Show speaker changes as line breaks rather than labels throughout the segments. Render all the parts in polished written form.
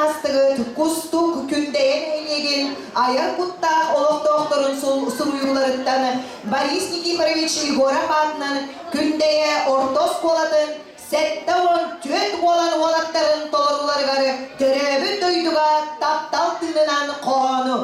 аастыгыт Кустук Күндэйэ нэһилиэгин айар куттаах олохтоохторун суруйууларыттан Борис Никифорович Егоров аатынан Күндэйэ орто оскуолатын 74 уолан уолаттарын толорууларыгар төрөөбүт дойдуга таптал тыынынан хоһоону.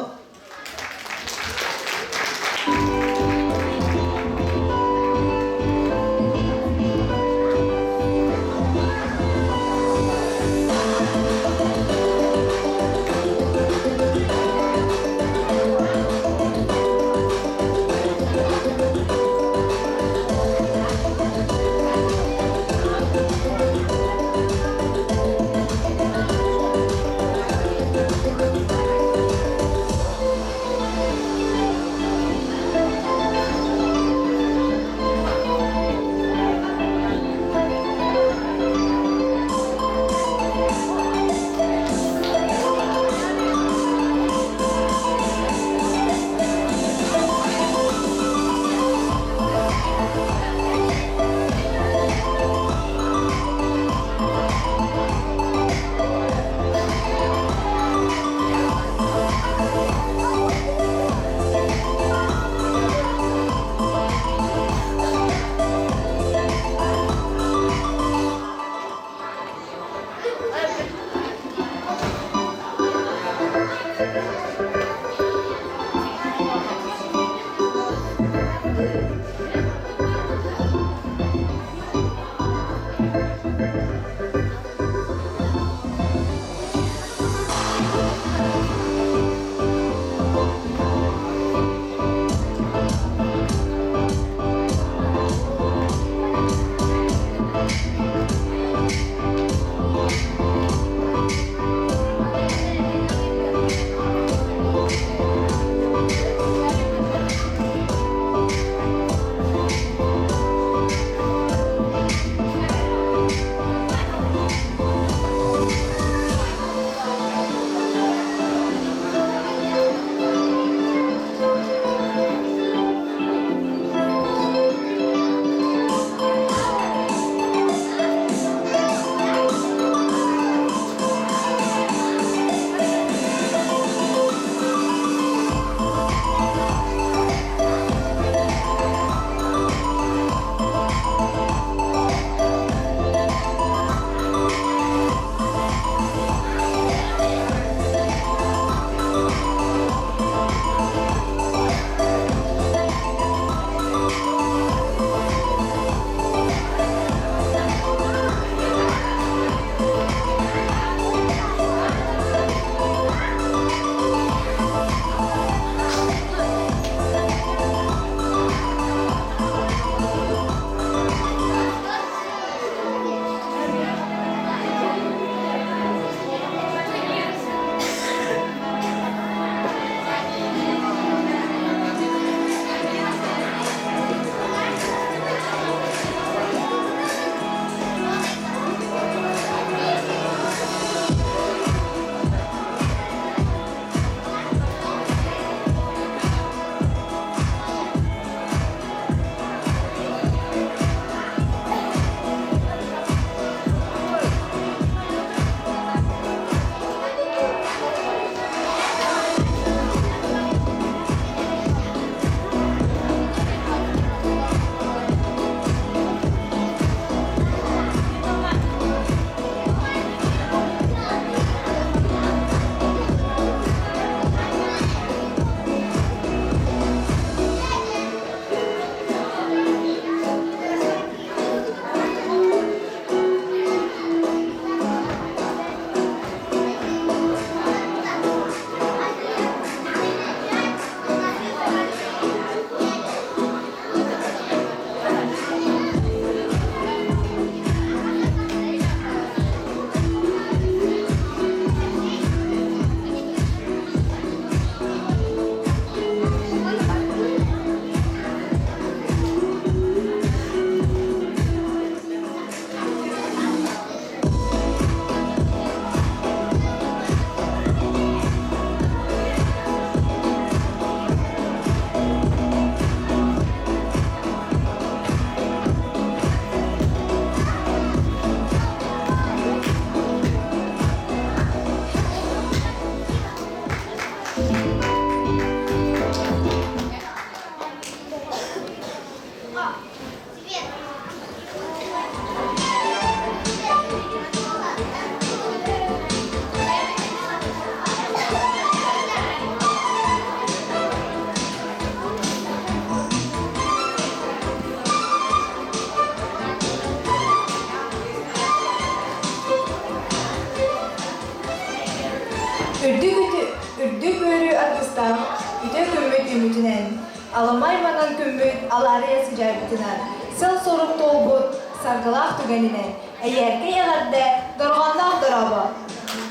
Үрдүк үрдүк үөрүү аргыстаах үтүө күммүт үмүтүнэн, аламай манан күммүт алаарыйа сыдьаайбытынан, сыл-сорук туолбут саргылаах түгэнинэн, эйээркэй эҕэрдэ, дорҕоонноох дорообо!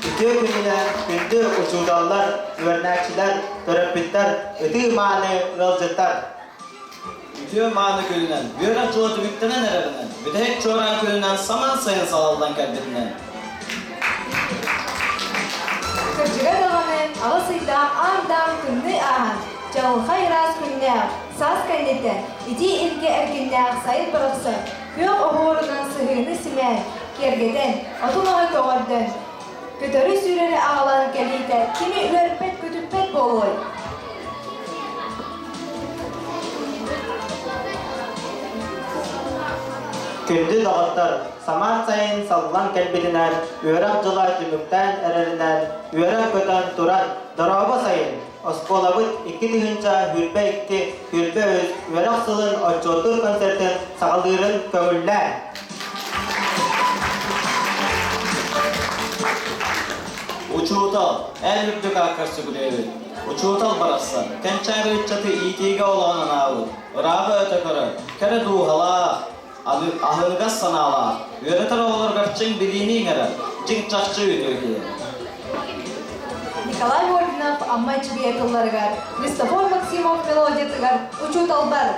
Үтүө күнүнэн күндү учууталлар, үөрэнээччилэр, төрөппүттэр, ытыы-мааны ыалдьыттар!
Үтүө мааны күнүнэн, үөрэх дьыла түмүктэнэн эрэринэн, бүтэһик чуораан күнүнэн самаан сайын салаллан кэлбитинэн.
Кырдьыга даҕаны аҕыс ыйдаах аан-даам тымныы ааһан, чаҕылхай ыраас күннээх, саас кэнниттэн итии илгэ эркиннээх сайын барахсан күөх оһуорунан сыһыыны симээн, киэргэтэн, отун-аһы көҕөрдөн, көтөрү-сүүрэри аҕалан кэлиитэ кими үөрпэт-көтүппэт буолуой?
Күндү доҕоттор, самаан сайын саллан кэлбитинэн, үөрэх дьыла түмүктээн эрэринэн, үөрэн-көтөн туран, дорообо сайын! Оскуолабыт 2022 23 үөрэх сылын отчуоттуур концертын саҕалыырын көҥүллээн!
Учуутал, эн үрдүк ааккар сүгүрүйэбит. Учуутал барахсан, кэнчээри ыччаты иитиигэ олоҕун анаабыт, ырааҕы өтө көрөр, кэрэ дууһалаах, аһыныгас санаалаах, үөрэтэр оҕолоругар чиҥ билиини иҥэрэр, чиҥ-чахчы үтүө киһи.
Николай Вольнов Амма Иччигийэ тылларыгар, Христофор Максимов мелодиятыгар «Учууталбар»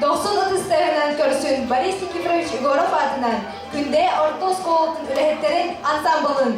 Дохсун ытыстарынан көрсүн Борис Никифорович Егоров аатынан Күндэ орто оскуолатын үлэһиттэрин ансамблын.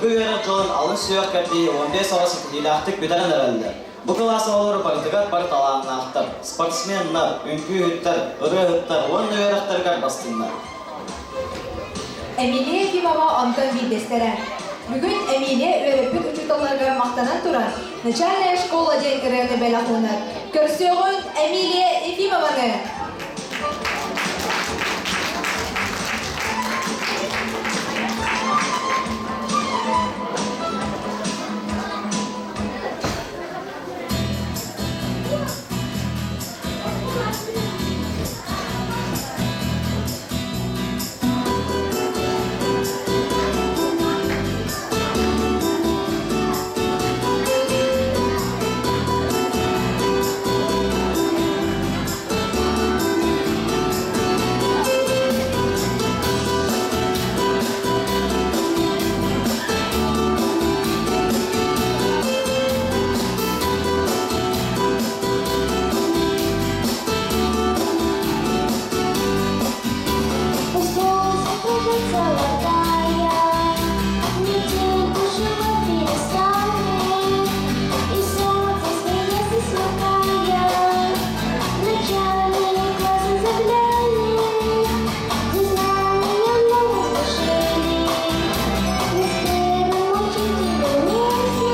Быйылгы үөрэх дьылын алын сүһүөх кэрдии 15 оҕо ситиһиилээхтик бүтэрэн эрэллэр. Бу кылаас оҕолоро барытыгар бары талааннаахтар, спортсменнар, үҥкүүһүттэр, ырыаһыттар уонна үөрэхтэригэр бастыҥнар.
Эмилия Ефимова онтон биирдэстэрэ. Бүгүн Эмилия үөрэппит учууталларыгар махтанан туран, «Начальная школа» диэн ырыаны бэлэх уунар. Көрсүөҕүн Эмилия Ефимованы!
Пусть кружит золотая, Метель душевой перестанет, И солнце смеется, сверкая, В начальные классы заглянет, Где знания много внушили. Мы с первым учителем вместе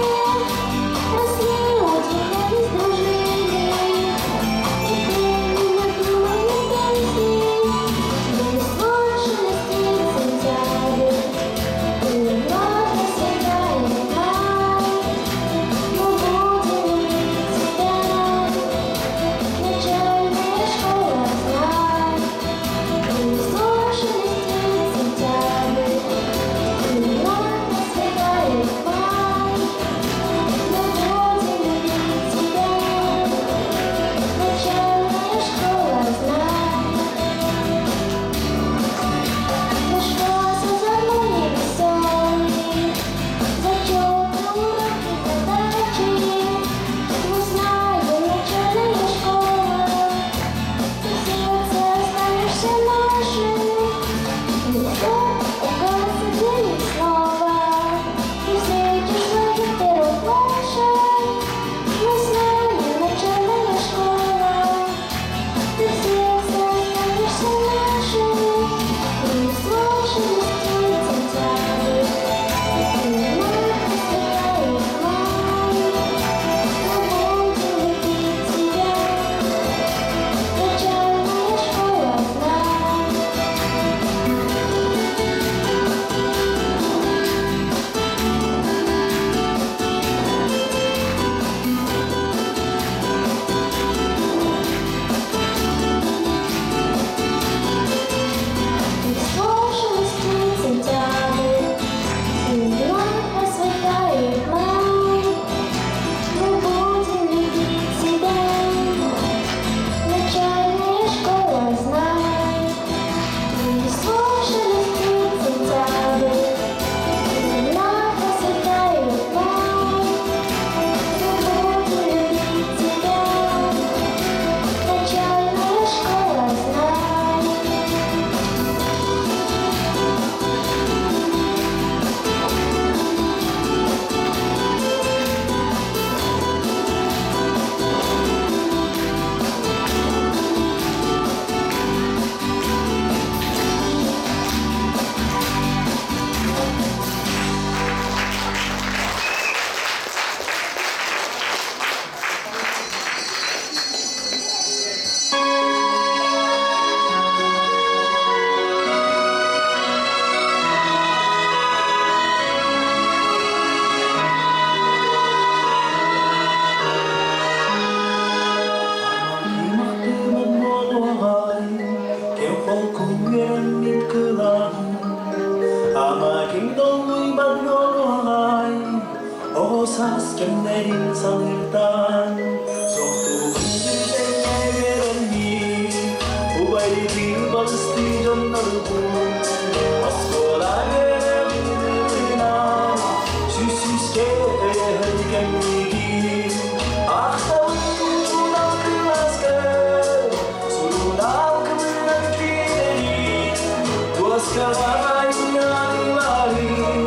Росли, удивлялись, дружили, И пели любимые песни. Листвой шелестит сентябрь, И вновь расцветает май. Мы будем любить тебя, Начальная школа, знай. Листвой шелестит сентябрь, И вновь расцветает май. Мы будем любить тебя, Начальная школа, знай. Наш класс озорной и веселый, Зачеты, уроки, задачи. Мы знаем, начальная школа, Ты в сердце останешься нашим. Никто угасит день снова, И встретишь своих первоклашек. Мы знаем, начальная школа, Ты в сердце останешься нашим. Листвой шелестит сентябрь, И вновь расцветает май. Мы будем любить тебя, Начальная школа, знай. Листвой шелестит сентябрь, И вновь расцветает май. Мы будем любить тебя, Начальная школа, знай. Листвой шелестит сентябрь, И вновь расцветает май. Мы будем любить тебя, Начальная школа, знай.
Мактымын болуғай, Кем холкун үөрэммит кылааһын, Ама ким долгуйбат буолуоҕай, Оҕо саас кэмнэрин саныыртан, Суохтуубун тэҥҥэ үөрэммит, Убайдыы балыстыы дьоннорбун, Оскуола үөрэҕин Сүүс сүүскэ өйөһөн кэммитин, Ахтабын учуутал кылааскар, Сурунаал кыбынан киирэрин, Дуоскаҕа айаннарын,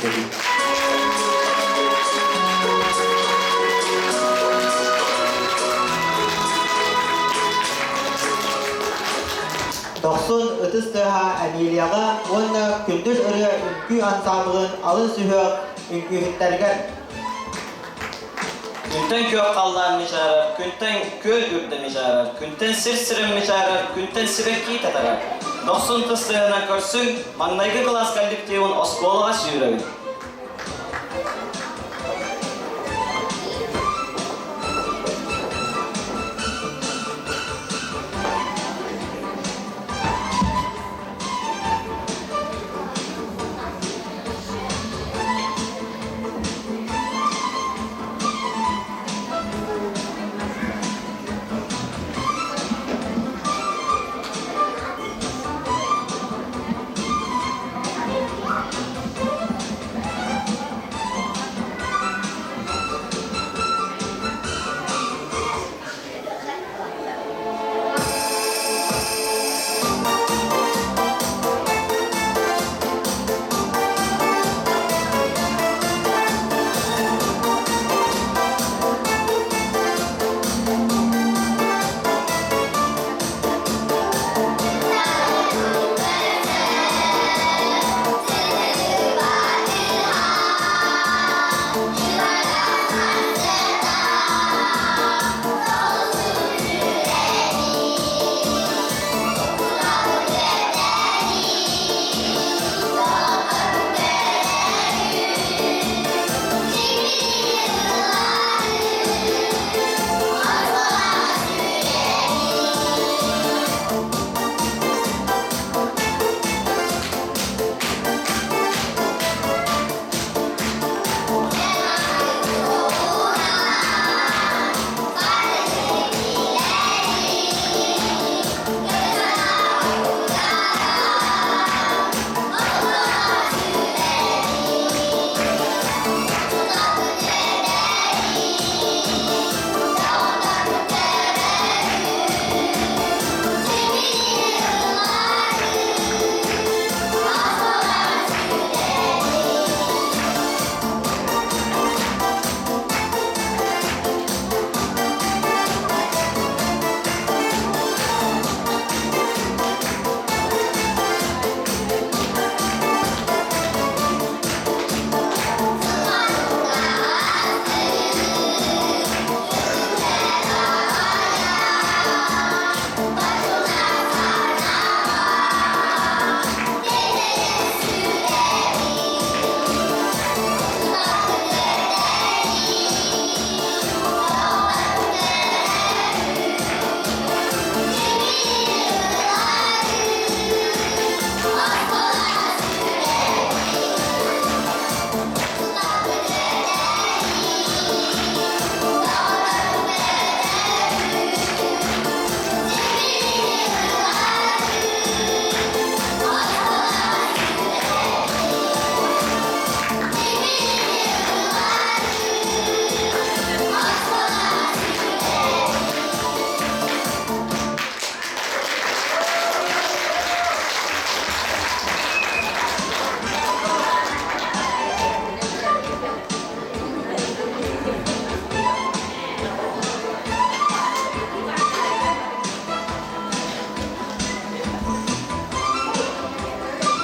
көрдөһөбүт. Дохсун ытыс тыаһа Амелияҕа уонна Күндүл ырыа үҥкүү ансаамбылын алын сүһүөх үҥкүүһүттэригэр
Күнтэн күөх халлаан мичээрэр, күнтэн күөл үрдэ мичээрэр, күнтэн сир сирин мичээрэр, күнтэн сибэкки татарар. Дохсун тыс тыаһынан көрсүҥ, маҥнайгы кылаас коллективын оскуолаҕа сүүрэбин.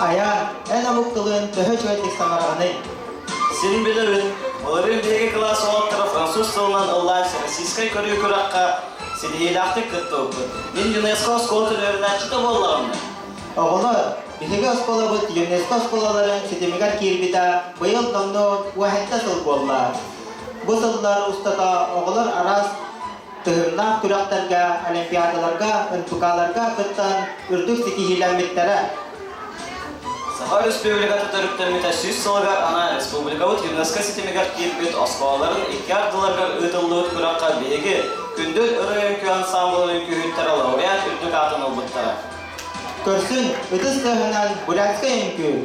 Айаан, эн омук тылын төһө үчүгэйдик саҥараҕыный?
Син билэбин, былырыын биһиги кылаас уолаттара француз тылынан ыллаан российскай көрүү күрэххэ ситиһиилээхтик кыттыбыппыт. Мин ЮНЕСКО оскуола төлөөрүнээччитэ буоллаҕым да.
Оҕолор, биһиги оскуолабыт ЮНЕСКО оскуолаларын ситимигэр киирбитэ быйыл номнуо уоһэтте сыл буолла. Бу сыллар устата оҕолор араас таһымнаах күрэхтэргэ, олимпиадаларга, НПК-ларга кыттан үрдүк ситиһиилэммиттэрэ.
Саха Өрөспүүбүлүкэтэ төрүттэммитэ 100 сылыгар анаан республикабыт ЮНЕСКО ситимигэр киирбит оскуолаларын икки ардыларыгар ыытыллыбыт күрэххэ биһиги Күндүл ырыа үҥкүү ансаамбылын үҥкүүһүттэрэ лауреат үрдүк аатын ылбыттара.
Көрсүн, ытыс тыаһынан бурятскай үҥкүү.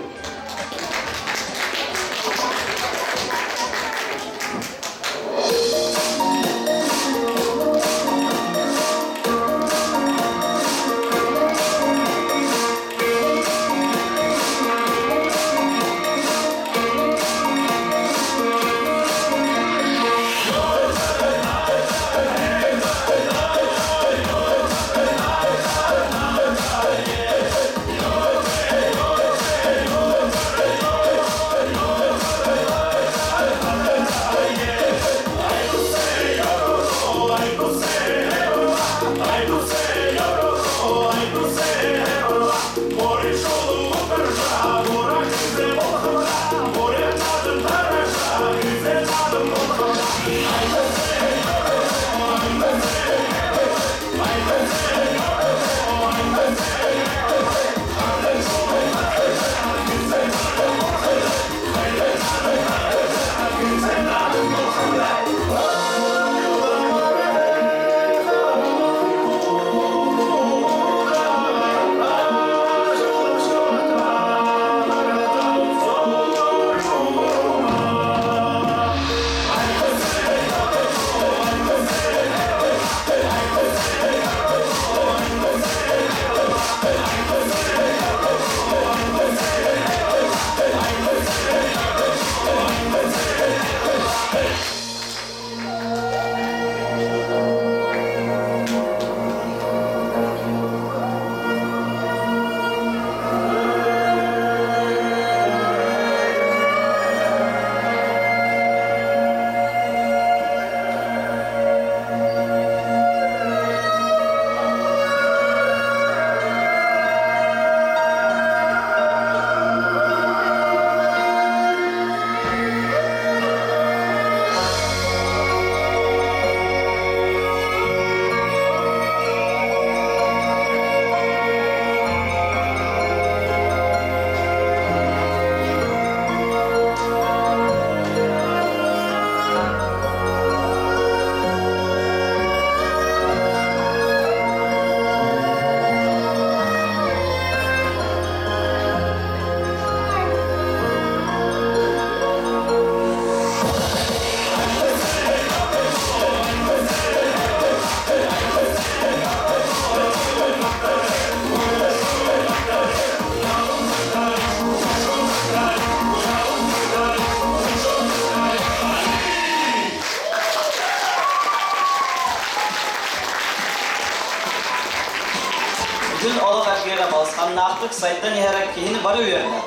Таһымнаахтык сайдан иһэрэ киһини бары үөрдэр.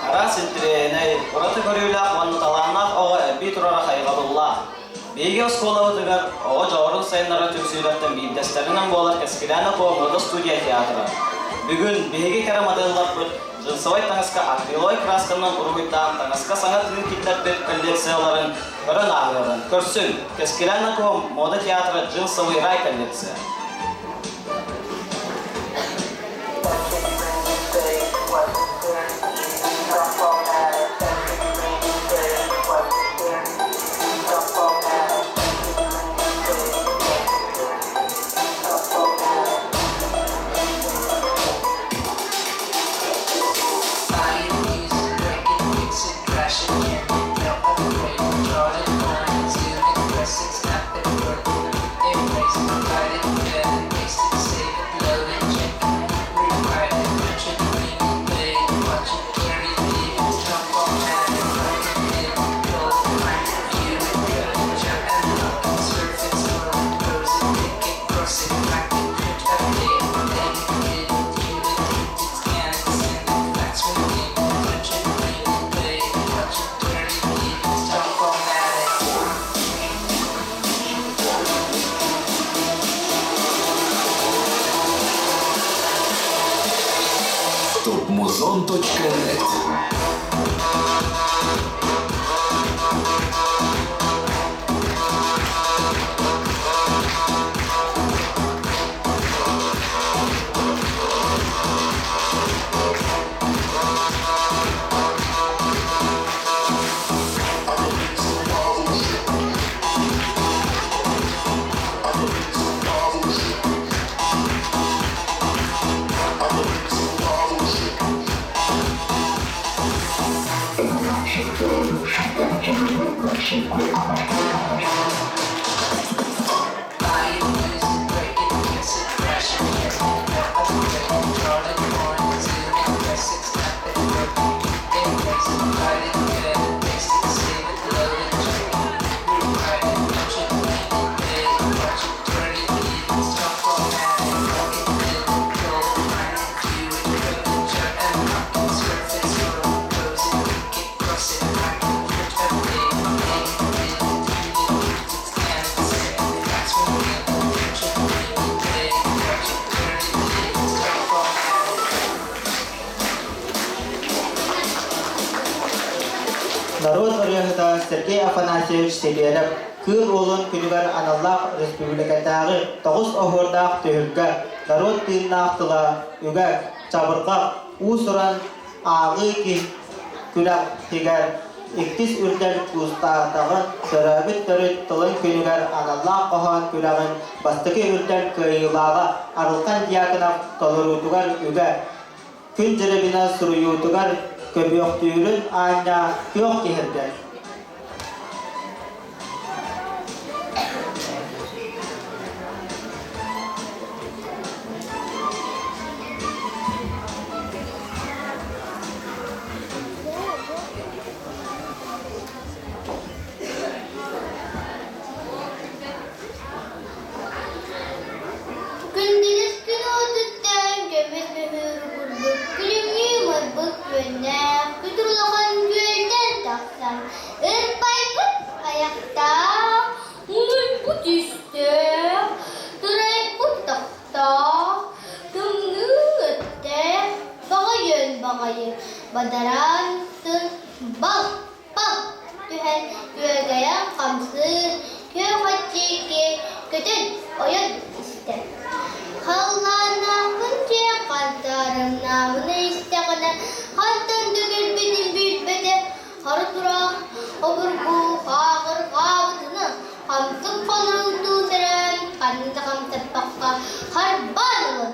Араас интэриэһинэй, ураты көрүүлээх уонна талааннаах оҕо элбии турара хайҕабыллаах. Биһиги оскуолабытыгар оҕо дьоҕурун сайыннарар түмсүүлэртэн биирдэстэринэн буолар Кэскилээнэ Куо муода студия театра. Бүгүн биһиги кэрэ моделларбыт джинсовай таҥаска акриловай красканан уруһуйдаан таҥаска саҥа тыы киллэрбит коллекцияларын көрөн ааһыаҕын. Көрсүҥ! Кэскилээнэ Куо муода театра джинсовый рай коллекция.
Topmuzon.net
Норуот ырыаһыта Сергей Афанасьевич Сибиэрэп Кыыл Уолун күнүгэр аналлаах республикатааҕы тоҕус оһуордаах түһүлгэ норуот тыыннаах тыла үгэ чабырҕах уус-уран ааҕыы күрэхтигэр иккис үрдэл куустаатаҕы төрөөбүт төрүт тылын күнүгэр аналлаах хоһоон күрэҕин бастакы үрдэл кыайыылааҕа Арылхан Дьяконов толоруутугар үгэ Күн Дьэрэбинэ суруйуутугар көбүөхтүүрүн аанньа күөх киһиргэр.
Күндүлүс күн уотуттан көмүс мөһүүрү курдук күлүмнүү умайбыт күөннээх күтүр улахан күөлтэн тахсан ырбайбыт айахтаах, умуйбут үстээх, турайбыт тохтоох, тымныы өттөөх баҕайын баҕайы бадараан устун бал-бал түһэн күөгэйэн хамсыыр күөх аччыйки көтөн ойон истэ. Халлааннаахпын дьиэ хантаарымнаабыны истэҕинэ хантан да кэлбитин билбэтэ хара тураах обургу хааҕырҕаабытынан хамсык холоруктуу сэрэн ханна да хамсаппакка харбаан ылан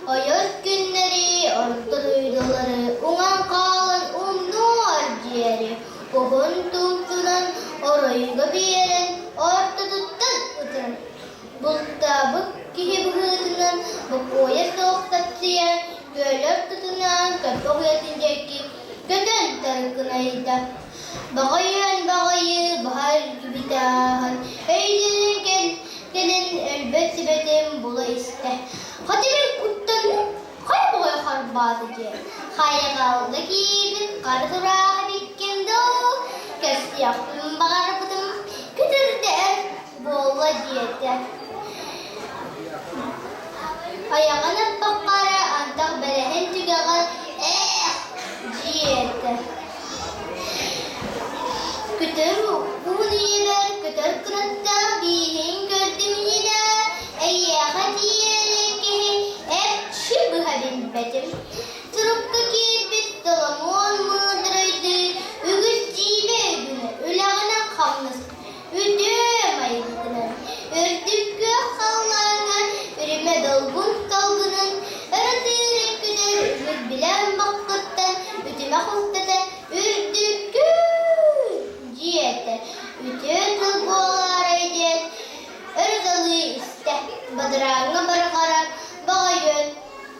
Ойор күннэри, орто дойдулары уҥан хаалан умнуор диэри уһун тумсунан оройго биэрэн ортотуттан ытыран, бултаабыт киһи быһыытынан бокуойа суох сапсыйан, күөл ортотунан көппөх уйатын диэки көтөн тарыкынайда. Баҕайыан баҕайы баһа илгибитэ ааһан, өйдөнөн кэлин өлбөт сибэтин була истэ. Хата мин куттанным, хайа баҕайы харбаан. холбоото диэн хайҕалга киирбит хара тураах эбиккин дуу, көрсүөхпүн баҕарбытым күтүрдэр буолла диэтэ. Айаҕын аппахха эрэ антах бэлэһин түгэҕэр ээх диэтэ. Көтөр уһун үйэбэр көтөр кынаттаах бииһин көрдүм ининэ, эйиэхэ тиийэр киһи эрчи быһа билбэтим. Турукка киирбит Соломуон муударайдыы үгүс дьиибэ үгүнэ үлэҕинэн хамнас үтүө майгытынан үрдүк күөх халлааҥҥа үрүмэ долгун салгынын өрө тыырын күтэр үгүс билэн баххыттан үтүмэх устата үрдүккү диэтэ үтүө тыл буолаарай диэн өрө талыы истэ бадарааҥҥа барҕара баҕайы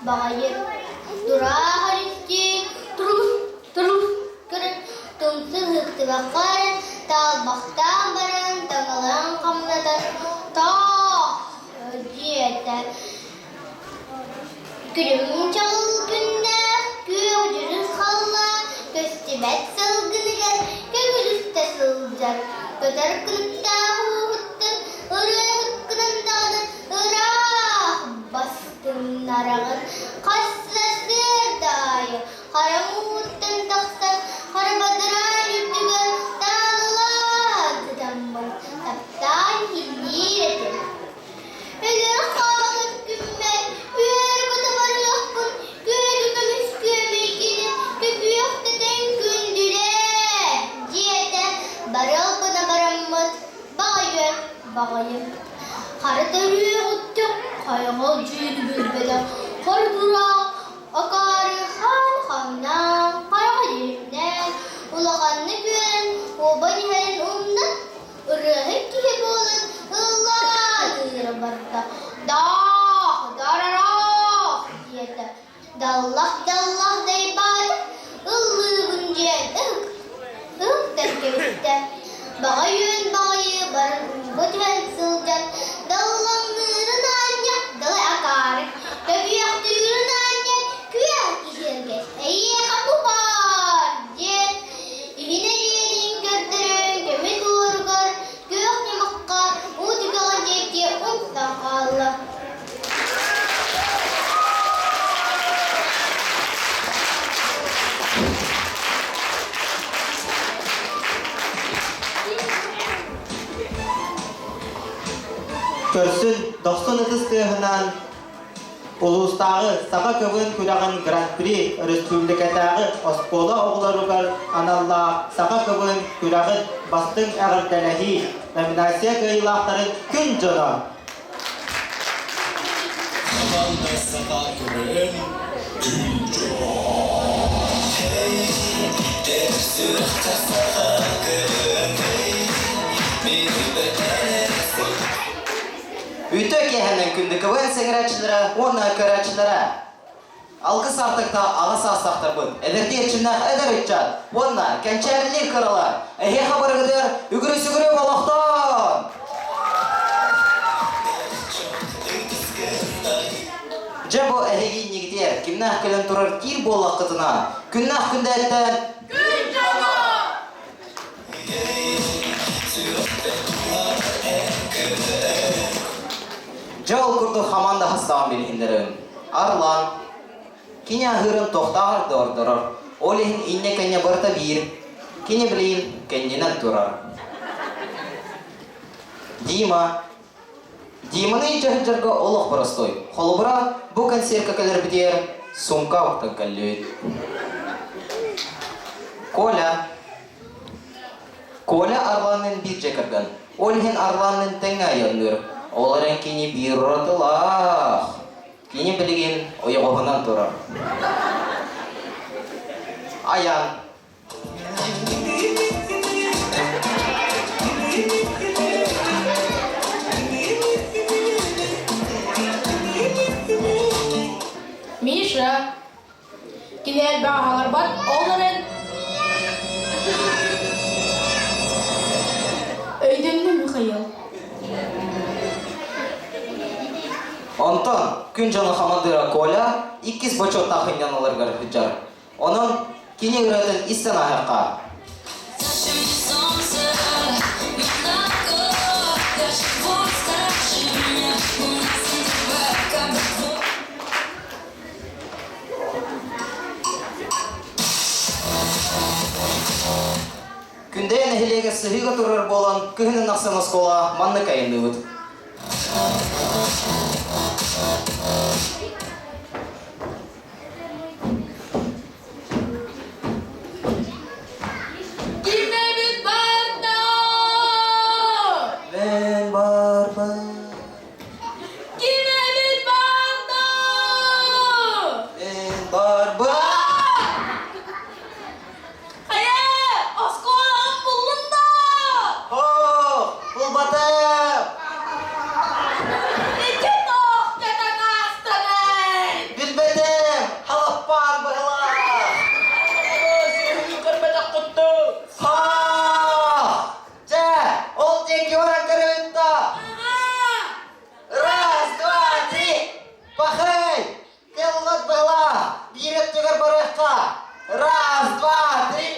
баҕайы тураах өрүстүү турус турус көрөн тумсун ыһыктыбакка эрэ таалбахтаан баран таҥалаан хамнатан таах диэтэ Күлүм чаҕыл күннээх күөх дьүрүс халлаан көстүбэт сылгыныгар көҥүл үстэ сылдьар көтөр кынаттаах ууһуттан ырыаһыккынан даҕаны ыраах бастыҥнараҕын хас сарсыарда аайы хара мууһуттан тахсан хара бадараан үрдүгэр таалалаан сытаммын таптаан иһиллиир этим. Өлөр хаалар күммэр үөрэ-көтө барыахпын күөлү көмүс күөмэйгинэн көбүөхтэтэн күндүлээ диэтэ барыал гына бараммыт баҕайы баҕайы хара төрүөҕүттэн хайҕал дьиэни билбэтэх хор тураах акаары хаан хамнаан хараҕа дьиримнээн улаханнык үөрэн уобан иһэрин умнан ырыаһыт киһи буолан ыллаан ыыра барда даах дарараах диэтэ даллах даллах дайбаата ыллыыбын диэн ыһык ыһыктан кэбистэ баҕа үөн баҕайы баран ууга түһэн сылдьан даллаҥныырын аанньа далы акаары көбүөхтүүрүн аанньа күөх киһиргэс эйиэхэ бу баар диэн Иһин эриэнин көрдөрөн көмүс уоругар күөх ньымахха уу түгэҕин диэки умсан хаалла.
Көрсүн дохсун ытыс тыаһынан Улуустааҕы Саха көҥүл күрэҕин Гран-при өрөспүүбүлүкэтээҕи оскуола оҕолоругар аналлаах Саха көҥүл күрэҕин бастыҥ эҕэрдэлэһии номинация кыайыылаахтарын күн дьоно!
Команда Саха көҥүл күн дьоно!
Үтүө киэһэнэн күндү КВН сэҥээрээччилэрэ уонна көрөөччүлэрэ! Алгыс аартыкта аҕа саастаахтарбыт, эдэрдии эрчимнээх эдэр ыччат уонна кэнчээрилиир кыралар эһиэхэ барыгытыгар үгүрү-сүгүрү олохтон! Дьэ бу эһиги иннигитигэр кимнээх кэлэн турар киир буоллаххытына, күннээх күндээттэн
Күн дьоно!
Дьэ ол курдук хамаанда хастаҕын билиһиннэриҥ. Арлан кини аһыырын тохтоохор да ордорор. Ол иһин иннэ-кэннэ барыта биир. Кини билигин кэннинэн турар. Дима Диманы илдьэ сылдьарга олох боростуой. Холобура, бу консервка кэлэрбитигэр сумка уктан кэллибит. Коля Коля Арланныын биир дьэ кэргэн. Ол иһин Арланныын тэҥҥэ айанныыр. Ол эрэн кини биир уратылаах. Кини билигин ойоҕоһунан турар. Айан
Миша, кини элбэх аһаҕарбат, ол эрэн өйдөннүм Михаил.
Онтон Күн дьоно хамандыыра Коля иккис бочуоттаах ынньаналарыгар сылдьар. Онон кини ырыатын истэн ааһыахха. Күндэйэ нэһилиэгэ сыһыыга турар буолан, кыһынын ахсын оскуола маннык айанныыбыт.
Кимэбит барда?
Мен барбын.
Кимэбит барда?
Мен барбын.
Хайа, оскуолаҕын буллун да?
О, булбатым.
Ити тоох кэтэн аастаҕай?
Билбэтим. Халаппаан быһылаах.
Сүөһүнү көрбөтөх кутту.
Ха! Дьэ, ол диэки баран көрөбүт да. Раз, два, три. Пахай! Кыллат быһылаах. Биир өттүгэр барыахха. Раз, два, три.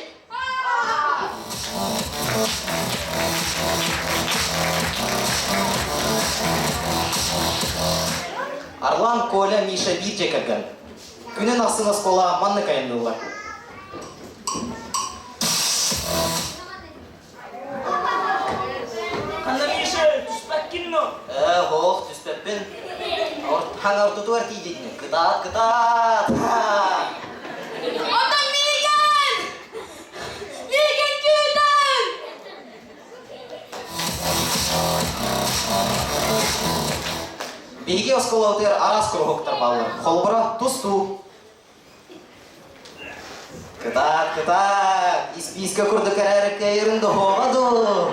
Арлан, Коля, Миша биир дьиэ кэргэн. Күнүн ахсын оскуола маннык айанныыллар.
Ханна Миша, түспэккин но?
Ээ, ох, түспэппин. Хаҥа ортотугар тиийдитини. Кытаат, кытаат!
Оттон миигин! Миигин күүтэн!
Биһиги оскуолабытыгар араас куруһуктар бааллар. Холобура, тустуу. Кытаат, кытаат! Испиискэ курдук эрээри кыайырын доһуоҕа дуу?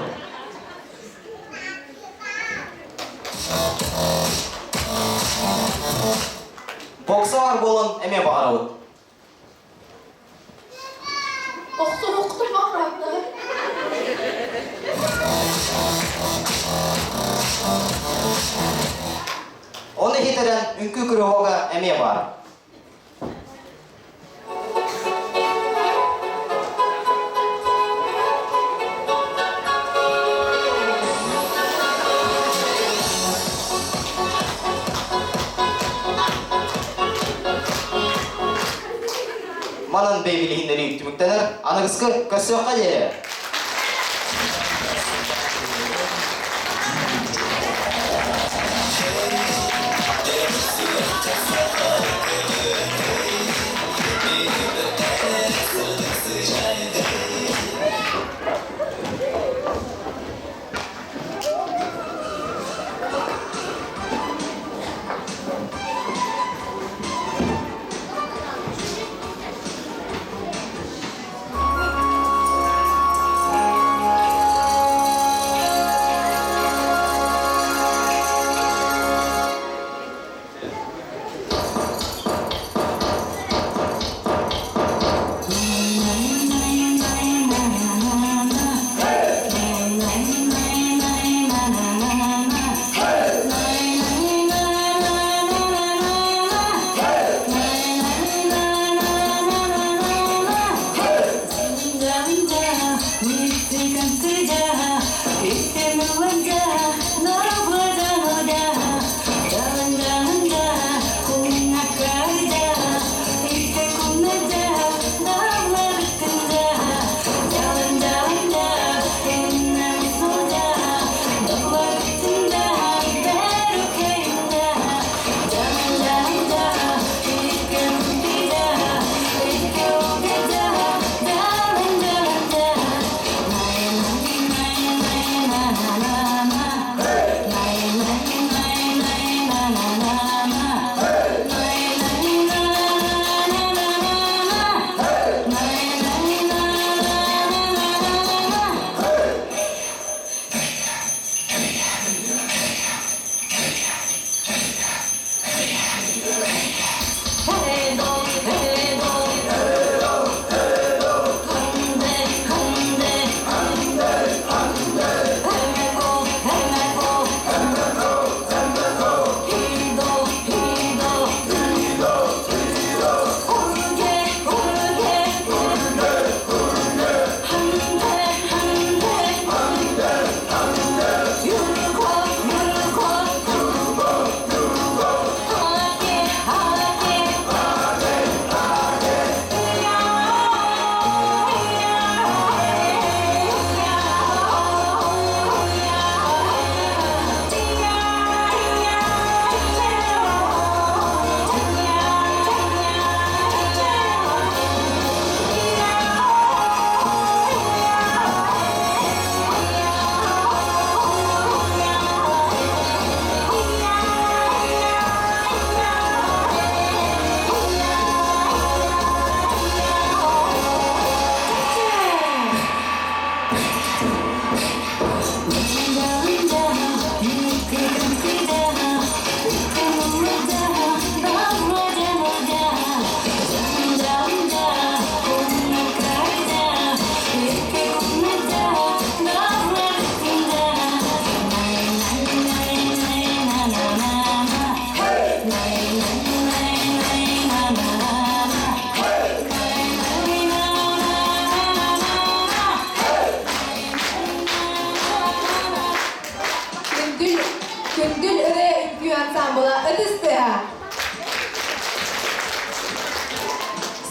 Бокса бар буолан эмиэ баҕарабыт.
Охсуһуктум баҕарабыт.
Ону иһитэрэн үҥкүү куруһуога эмиэ баар. Манан бэйбилиһиннэрии түмүктэнэр. Аныгыскы көрсүөххэ диэри!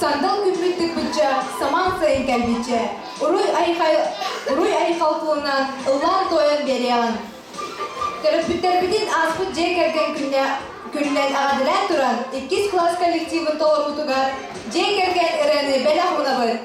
Сандал күммүт тыкпычча, самаан сайын кэлбиччэ, уруй айхал, уруй айхал тылынан ыллаан-туойан биэриэҕин. Төрөппүттэрбитин ааспыт дьиэ кэргэн күннэ күнүнэн эҕэрдэлээн туран, иккис кылаас коллективын толоруутугар дьиэ кэргэн ырыаны бэлэх уунабыт.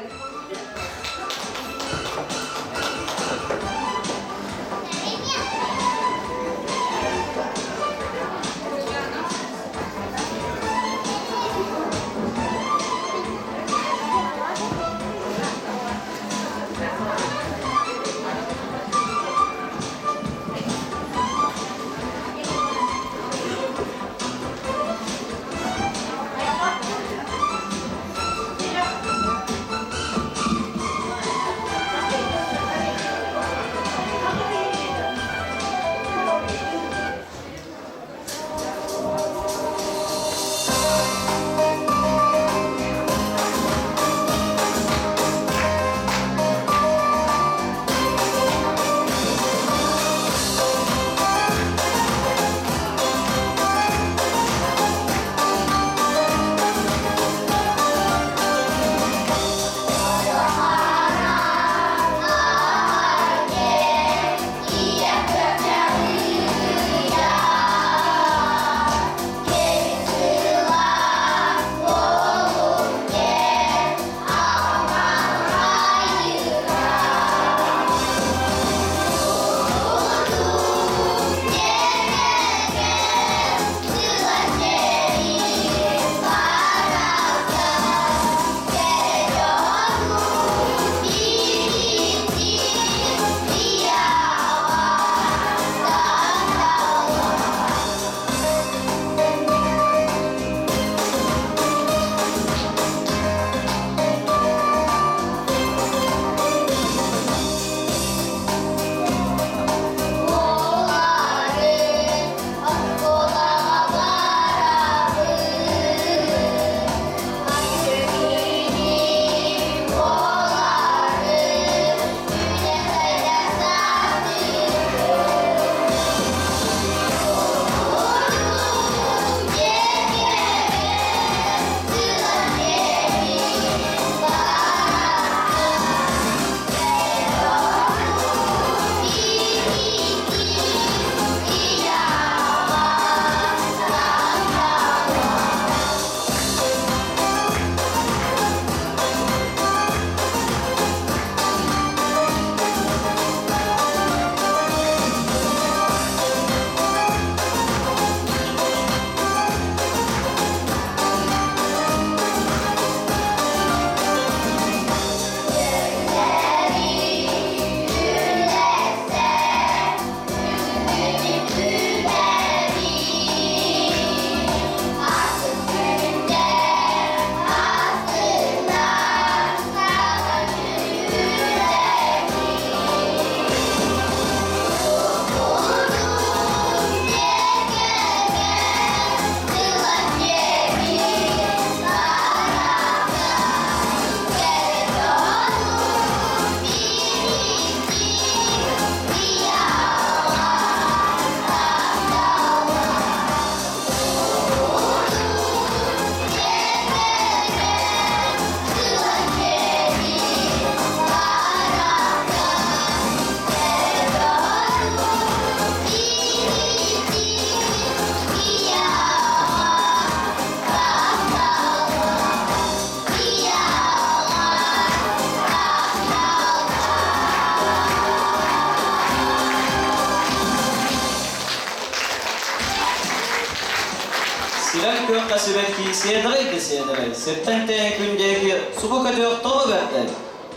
Сирэн күөххэ сибэкки сиэдэрэй да сиэдэрэй, сиртэн тэйэн күн диэки субу көтүөх тоҕо бэрдэй.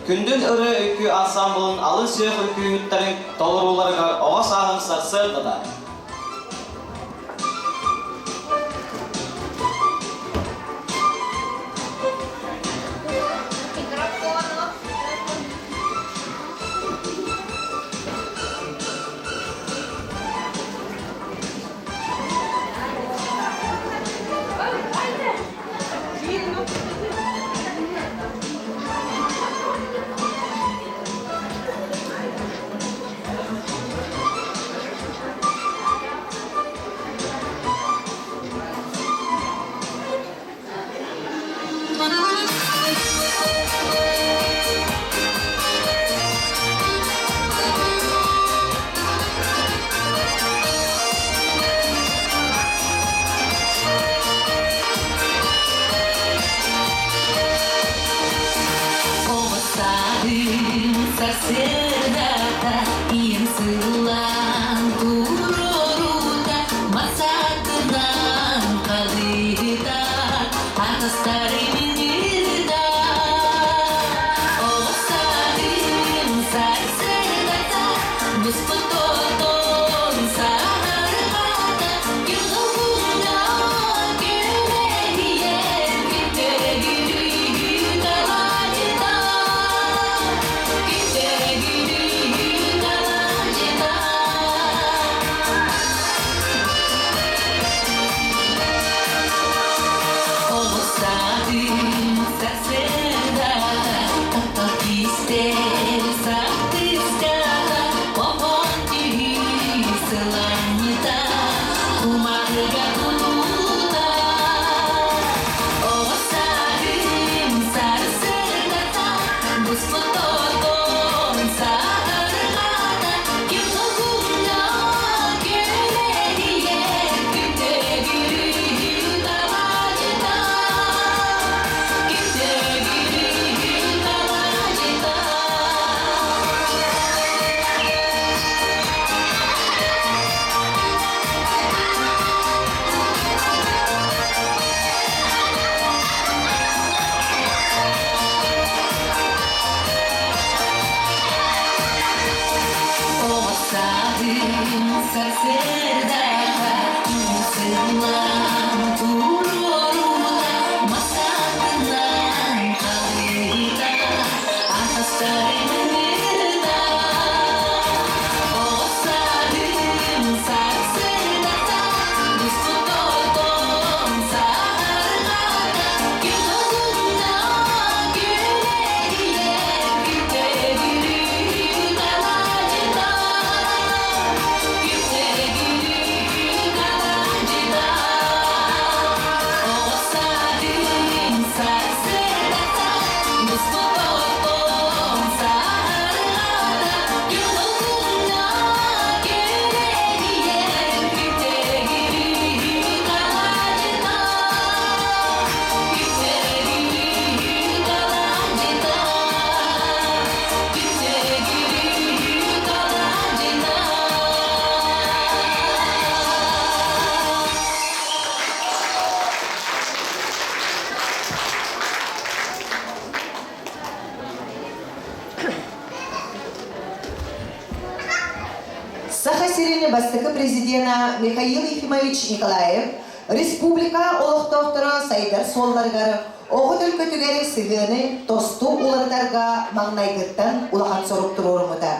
Күндүн ырыа үҥкүү ансаамбылын алын сүөх үҥкүүһүттэрин толорууларыгар оҕо сааһым сарсыардата.
Ийэм сыллаан туруорута, Масаатынан халыыта, Атастары минирда. Оҕо сааһым сарсыардата, Буспут отон саһарҕата, Күн күлэһийэр, Күтэргирүү талаайта. Күтэргирүү талаайта. Оҕо сааһым сарсыардата, Таптал кистэл сахтыската, Оһон түһүү сылаанньыта, Кумаарга кутулта. Оҕо сааһым сарсыардата, Буспут отон саһарҕата, Ким долгуҥҥа күлэрийэр, Күтэгирүү талаайта, Күтэгирүү талаайта. Оҕо сааһым сарсыардата сыллаан туруорута, Масаатынан халыыта, атастарын ыҥырда. Оҕо сааһым сарсыардата буспут отон саһарҕата, Күн уһунна күлэрийэр, Күтэгирүү талаайта, Күтэгирүү талаайта. Оҕо сааһым сарсыардата буспут отон саһарҕата, Күн уһунна күлэрийэр, Күтэгирүү талаайта, Күтэгирүү талаайта, Күтэгирүү талаайта.
Саха сирин бастакы президена Михаил Ефимович Николаев республика олохтоохторо сайдар суолларыгар оҕо төлкөтүгэр сыһыаны тосту уларытарга маҥнайгыттан улахан сорук туруоруммута.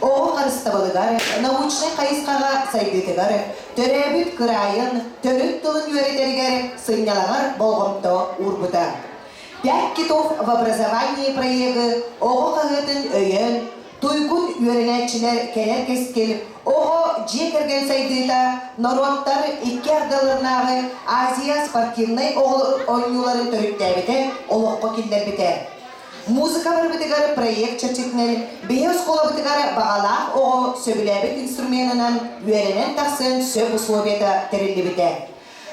Оҕо харыстабылыгар, научнай хайысхаҕа сайдыытыгар, төрөөбүт кыраайын, төрүт тылын үөрэтэригэр сынньалаҥар болҕомто уурбута. Пять китов в образовании проегы оҕо хаһыатын өйөөн, туйгун үөрэнээччилэр кэлэр кэскил, оҕо дьиэ кэргэн сайдыыта, норуоттар икки ардыларынааҕы Азия спортивнай оонньууларын төрүттээбитэ, олоххо киллэрбитэ. Музыка барыбытыгар проект чэрчитинэн биһи оскуолабытыгар баҕалаах оҕо сөбүлээбит инструменынан үөрэнэн тахсыан сөп условията тэриллибитэ.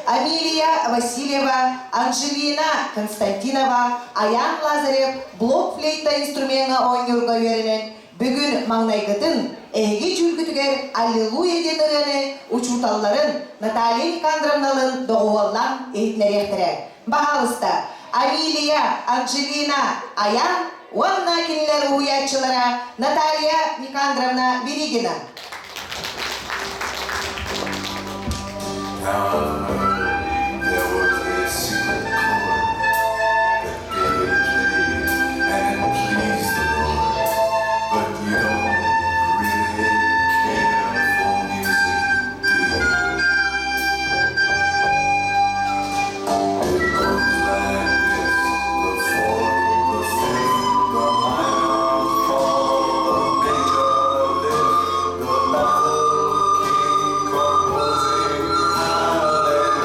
Амелия Васильева, Анжелина Константинова, Аян Лазарев блок-флейта инструмеҥҥа оонньуурга үөрэнэн, бүгүн маҥнайгытын эһиги дьүүлгүтүгэр «Аллилуйя» диэн ырыаны учууталларын Наталья Никандровналыын доҕуһуоллаан иһитиннэриэхтэрэ. Баһаалыста, Амелия, Анжелина, Аян уонна кинилэр уһуйааччылара Наталья Никандровна Веригина.
Now, there was a secret chord that David played, and it pleased the Lord. But you don't really care for music, do you? It goes like this: the fourth, the fifth, the minor fall, the major lift, the baffled king composing hallelujah.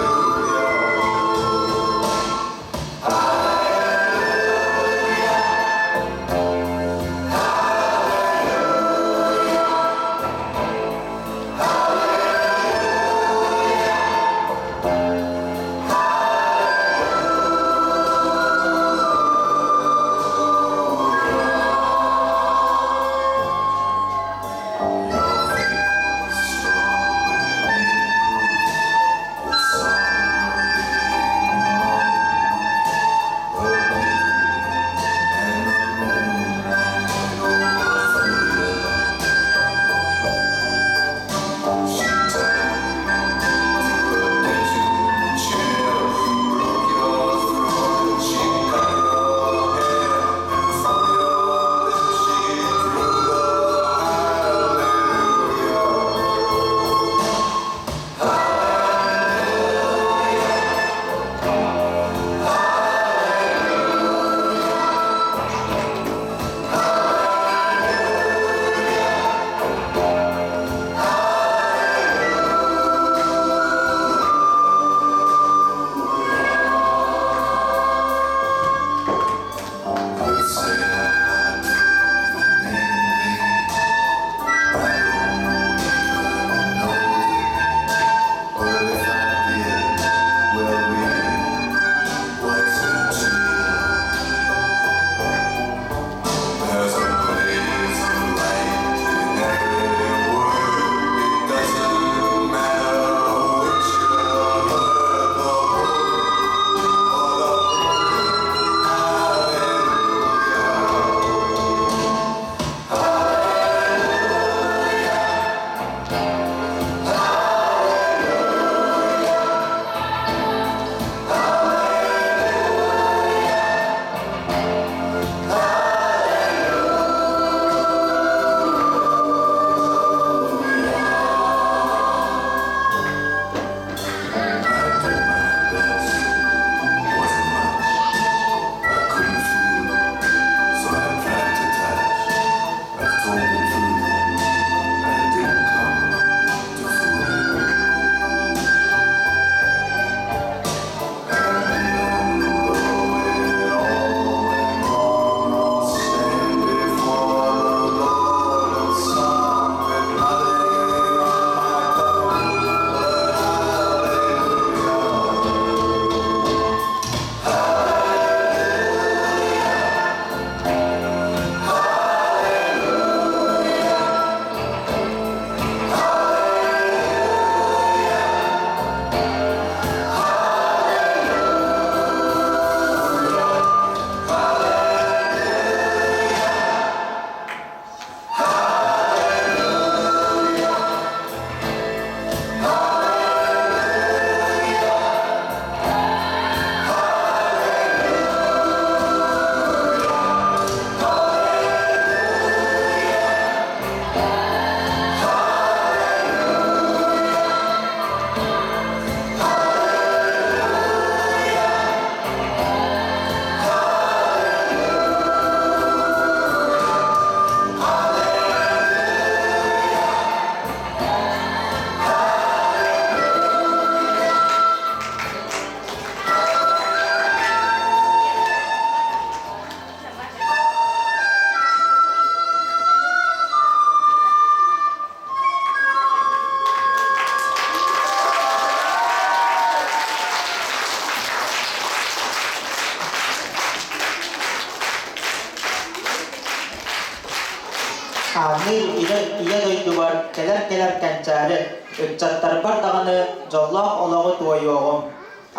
Аанныыр илэ ийэ дойдубар кэлэр-кэлэр кэнчээри, ыччаттарбар даҕаны дьоллоох олоҕу туойуоҕум.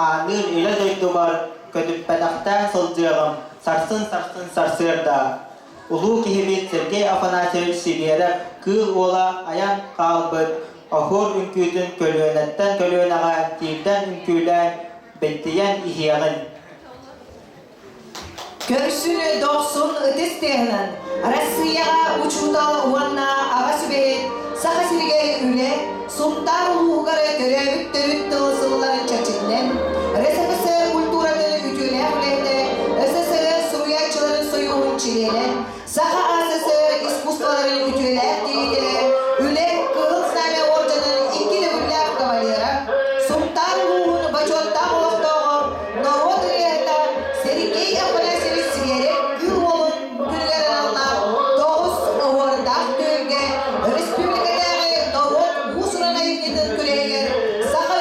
Аанныыр илэ дойдубар көтүппэтэхтээн сылдьыаҕым, сарсын-сарсын сарсыарда. Улуу киһибит Сергей Афанасьевич Сибиэрэп Кыыл Уола айан хаалбыт оһуор үҥкүүтүн көлүөнэттэн көлүөнэҕэ тиирдэн үҥкүүлээн, бэттийэн иһиэҕин.
Көрсүн дохсун ытыс тыаһынан Россияҕа учуутал уонна аҕа сүбэһит Саха сиригэр үлэ Сунтаар улууһугар төрөөбүт төрүт тыл сылларын чэрчитинэн РСФСР культуратын үтүөлээх үлэһитэ СССР суруйааччыларын сойууһун чилиэнэ Саха АССР искусстволарын үтүөлээх деятелэ, Үлэ Кыһыл Знамя орденын икки төгүллээх кавалера, Сунтаар улууһун бочуоттаах олохтооҕо, норуот ырыаһыта Сергей Афанасьевич Сибиэрэп Кыыл Уолун күнүгэр аналлаах тоҕус оһуордаах түһүлгэ республикатааҕы норуот уус-уран айымньытын күрэһигэр саха.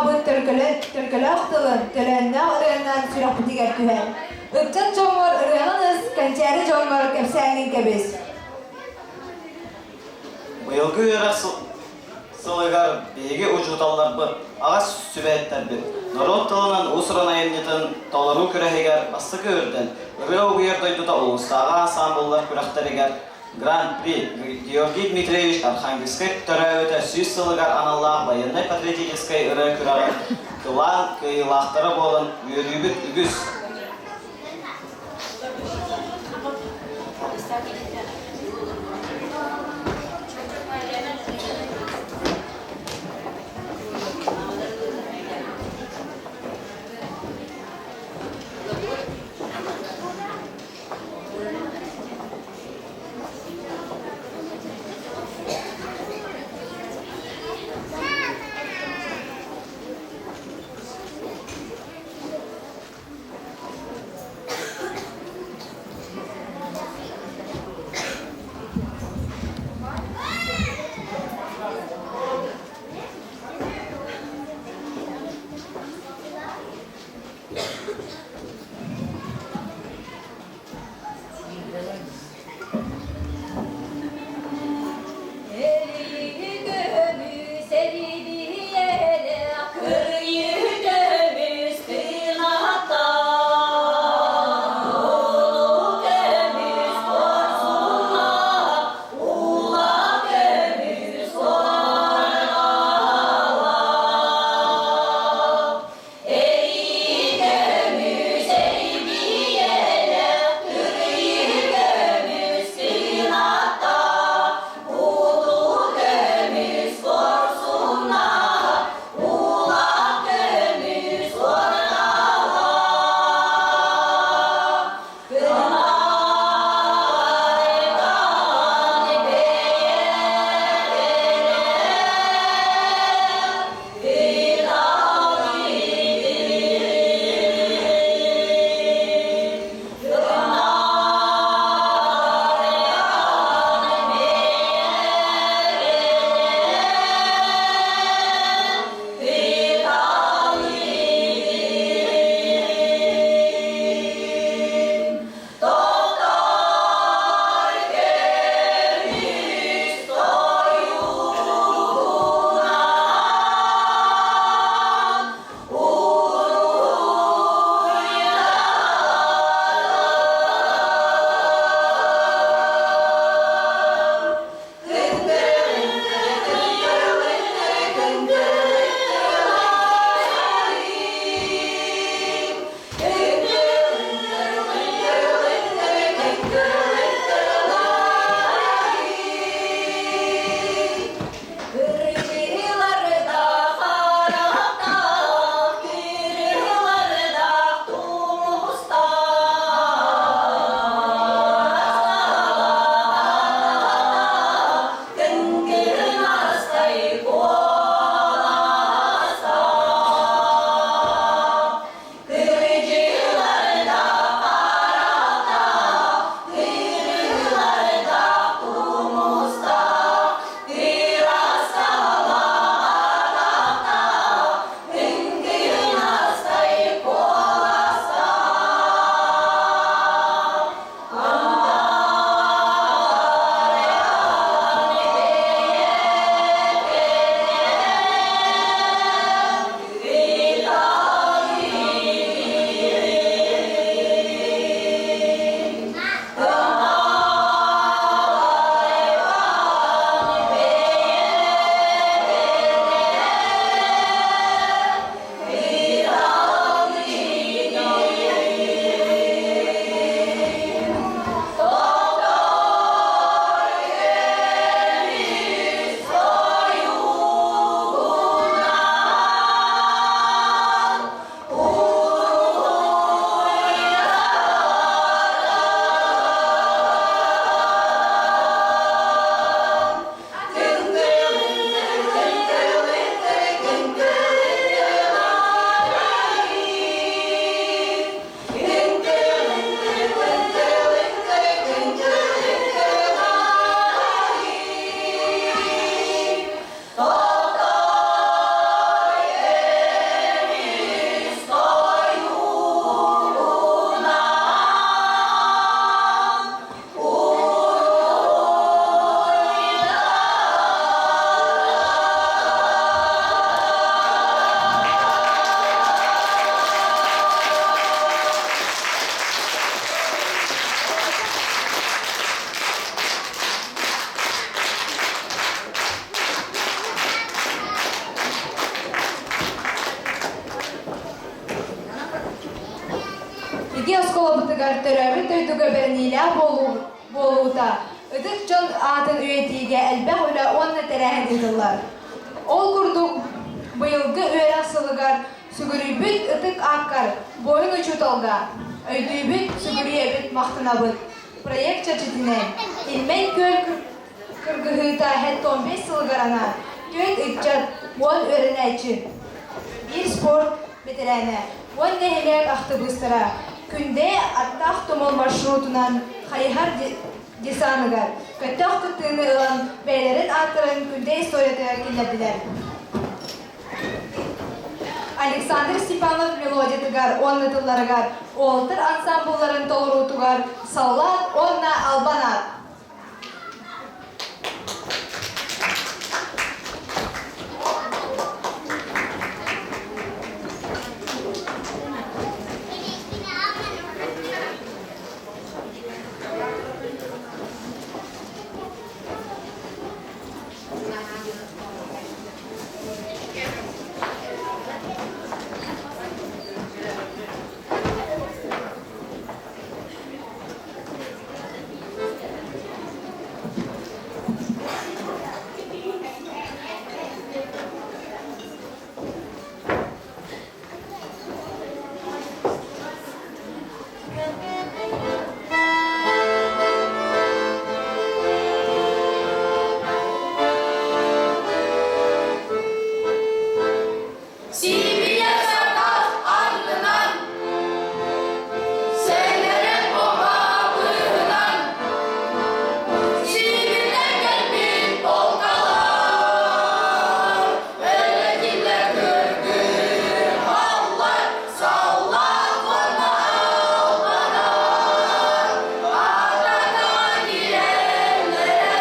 аҕабыт төлкөлөөх тылын, төлөөннөөх ырыаннан сүрэхпитигэр түһэр. Ыччат дьоҥҥор ырыаҕын ыс, кэнчээри дьоҥҥор кэпсээҥҥин кэбис.
Быйылгы үөрэх сылыгар биһиги учууталларбыт, аҕас сүбэһиттэрбит норуот тылынан уус-уран айымньытын толоруу күрэһигэр бастакы үрдэл, ырыа угуйар дойдута улуустааҕы ансаамбыллар күрэхтэригэр Гран-при Георгий Дмитриевич Архангельскай төрөөбүтэ 100 сылыгар аналлаах байыаннай-патриотическай ырыа күрэҕин кылаан кыайыылаахтара буолан үөрүүбүт үгүс.
Биги оскуолабытыгар төрөөбүт дойдуга бэриниилээх буолуута, ытык дьон аатын үйэтиигэ элбэх үлэ уонна тэрээһин ыытыллар. Ол курдук, быйылгы үөрэх сылыгар сүгүрүйбүт ытык ааккар буойун учууталга өйдүүбүт, сүгүрүйэбит, махтанабыт проект чэрчитинэн Ильмень күөл кыргыһыыта 75 сылыгар анаан түөрт ыччат, 10 үөрэнээччи, биир спорт бэтэрээнэ, 10 нэһилиэк актыбыыстара Күндэ аттаах тумул маршрутунан хайыһар десаныгар көттөөх кыттыыны ылан бэйэлэрин ааттарын Күндэ историятыгар киллэрдилэр. Александр Степанов мелодиятыгар уонна тылларыгар Уолтер ансамблларын толоруутугар Саллаат уонна Албан аат.
Сибиир сатах аннынан, сэлэрэ быһынан, Сибииртэн кэлбит полкалар, өлөтүлэр кыргыһаллар, саллаат уонна албанар, атака киирэллэрэ,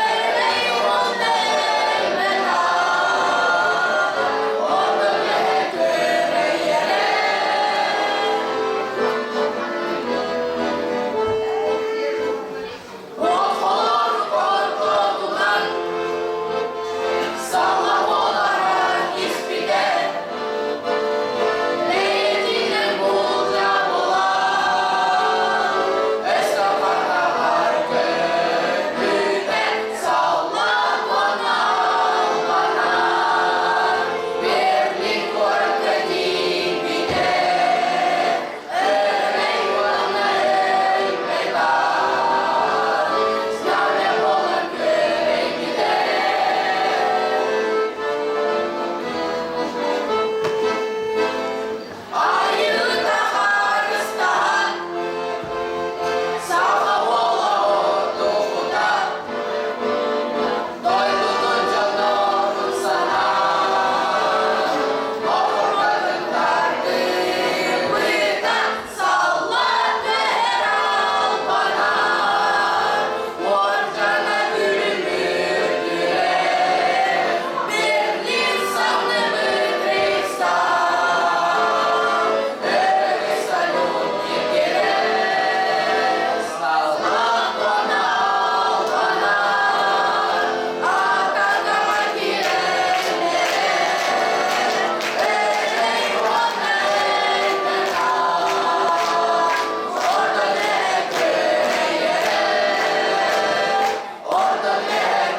өрөй уонна өлбөт Берлин куоракка тиийбитэ, өрөгөй уонна өлбөт знамя буолан күөрэйбитэ. Айыыта харыстаһан, саха уола ордубута, дойдутун дьоннорун санаан, оһурбатын тардыбыта, саллаат түһэр албанар, уордьана күлүмүрдүрэ, Берлин санныбыт Рейхстаг, өрөгөй салют киргилэ, саллаат уонна албанар, атакаҕа киирэллэрэ, өрөгөй уонна өлбөт ордон күөрэйэрэ, ордон күөрэйэрэ.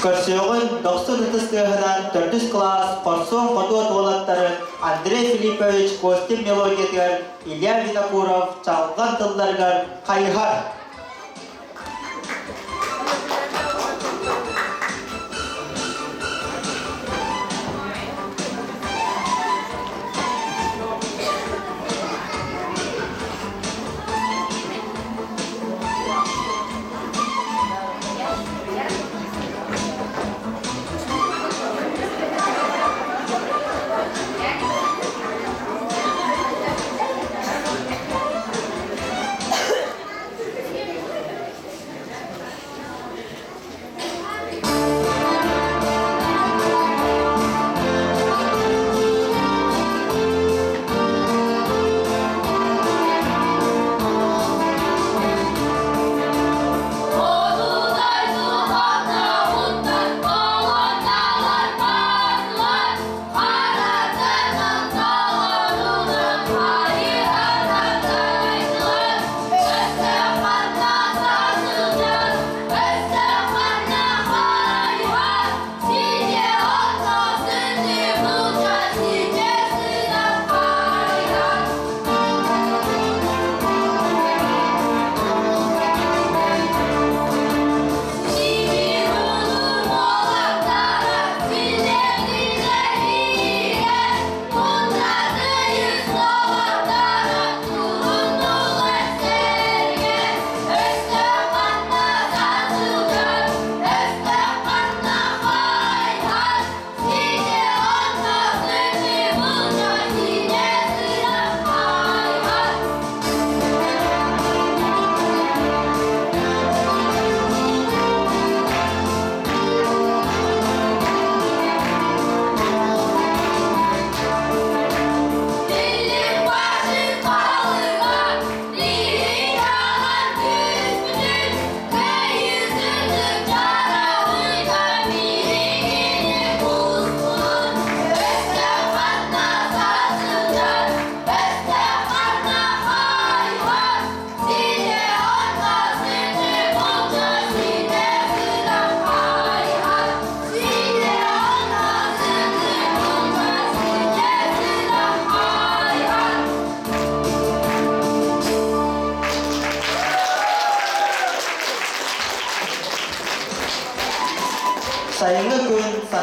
Көрсүөҕүн дохсун ытыс тыаһынан төрдүс кылаас хорсун хотуот уолаттарын Андрей Филиппович Костин мелодиятыгар Илья Винокуров чалҕан тылларыгар хайыһар.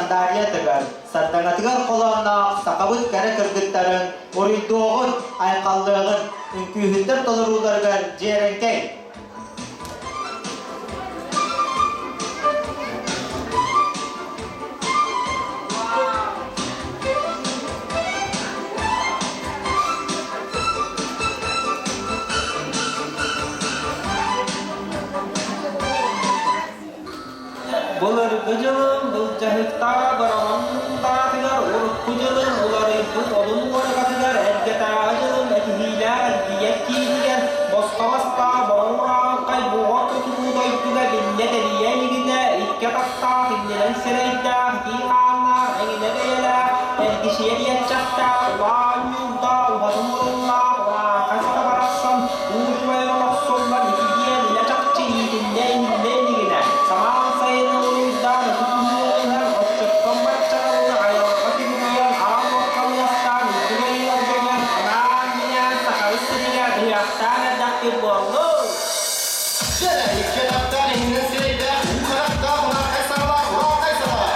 сандаарыйа тыгар, сардаҥатыгар холоонноох сахабыт кэрэ кыргыттарын уруйдуоҕун, айхаллыаҕын, үҥкүүһүттэр толорууларыгар дьиэрэҥкэй!
Былыргы дьылым былдьаһыктаах бырамандаатыгар, урукку дьылым уларыйбыт олун уоргатыгар, эргэтээҕи дьылым этиһиилээх эргийэр киинигэр, босхо бастаах борураанхай буоҕа тутуу дойдуга биллэ тэрийэ илигинэ, икки атахтаах иннинэн сирэйдээх, итии хааннаах, эҥинэ бэйэлээх, эргичийэ диэччэхтээх, улаан ньуурдаах, уһатын муруннаах, урааҥхай саха барахсан Уучумайан олохсуллан итийиэн илэ-чахчы иитиллэ иһиллэ илигинэ, самаан сайыны уруйдаан ытык ыһыаҕы ыһан, оччоттон баччаҕалыы айылҕа түмүгүйэн, аал уокка муостаан үрдүк айыыларга үҥэн, анаан-минээн Сахабыт сиригэр ыһыахтаан эрдэхпит буоллун!
Дьэ, икки атахтаах иһинэн сирэйдээх, уу харахтаах ураархай саҥалаах урааҥхай саха!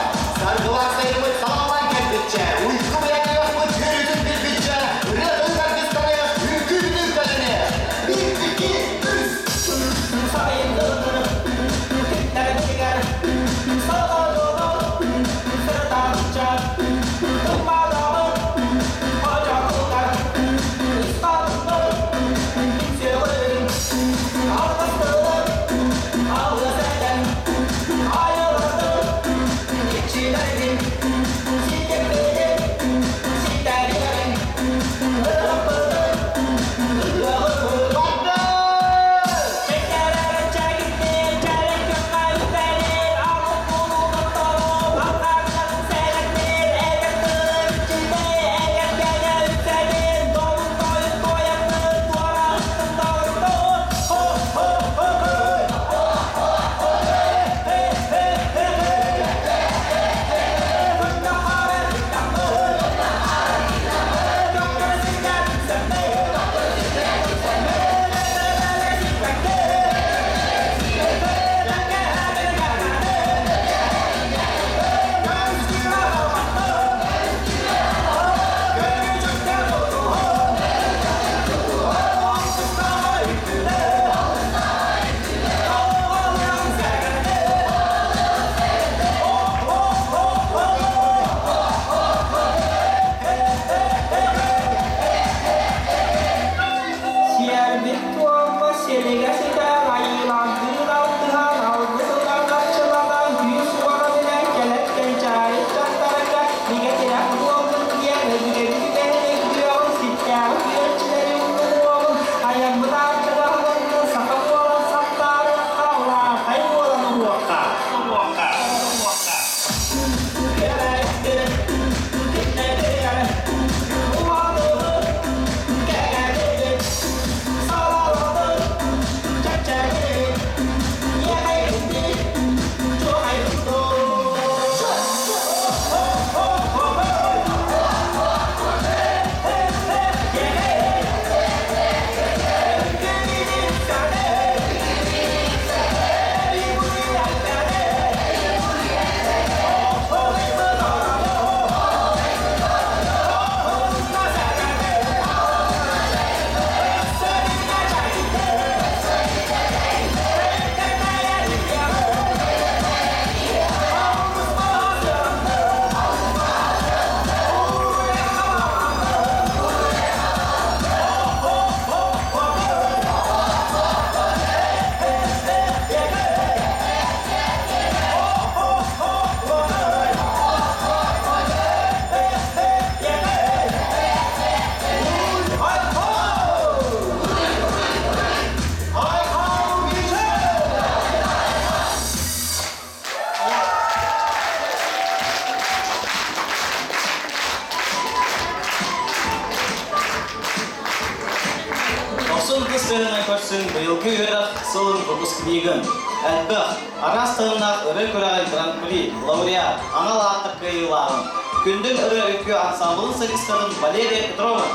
Саргылаах сайыммыт салаллан кэлбиччэ, уйгу быйаҥыахпыт үөрүүтүн билбиччэ, ырыа тыл аргыстаныах, үҥкүү бүтүлтэлэниэх! Биир, икки, үс! Бардыы!
Сиэрбит туома силигэ ситэн, айыылардыын алтыһан, алгыс ылан арчыланан, күүс уоҕа билэн кэлэр кэнчээри ыччаттарга бигэ тирэх буоллун диэн өбүгэбит үгэһин өйдүөҕүн, ситтээҕи күөрчилэри умнумуоҕун, айаммыт аартыга аһылыннын, саха буолан сандаарыахха, урааҥхай буолан уһуохха!
Дохсун кыс сыһыанан көрсүн быйылгы үөрэх сылын выпускнигын, элбэх, араас таһымнаах ырыа күрэҕин гран-при, лауреат, анал ааттар кыайыылааҕын, Күндүл ырыа үҥкүү ансаамбылын солисткатын Валерия Петрова.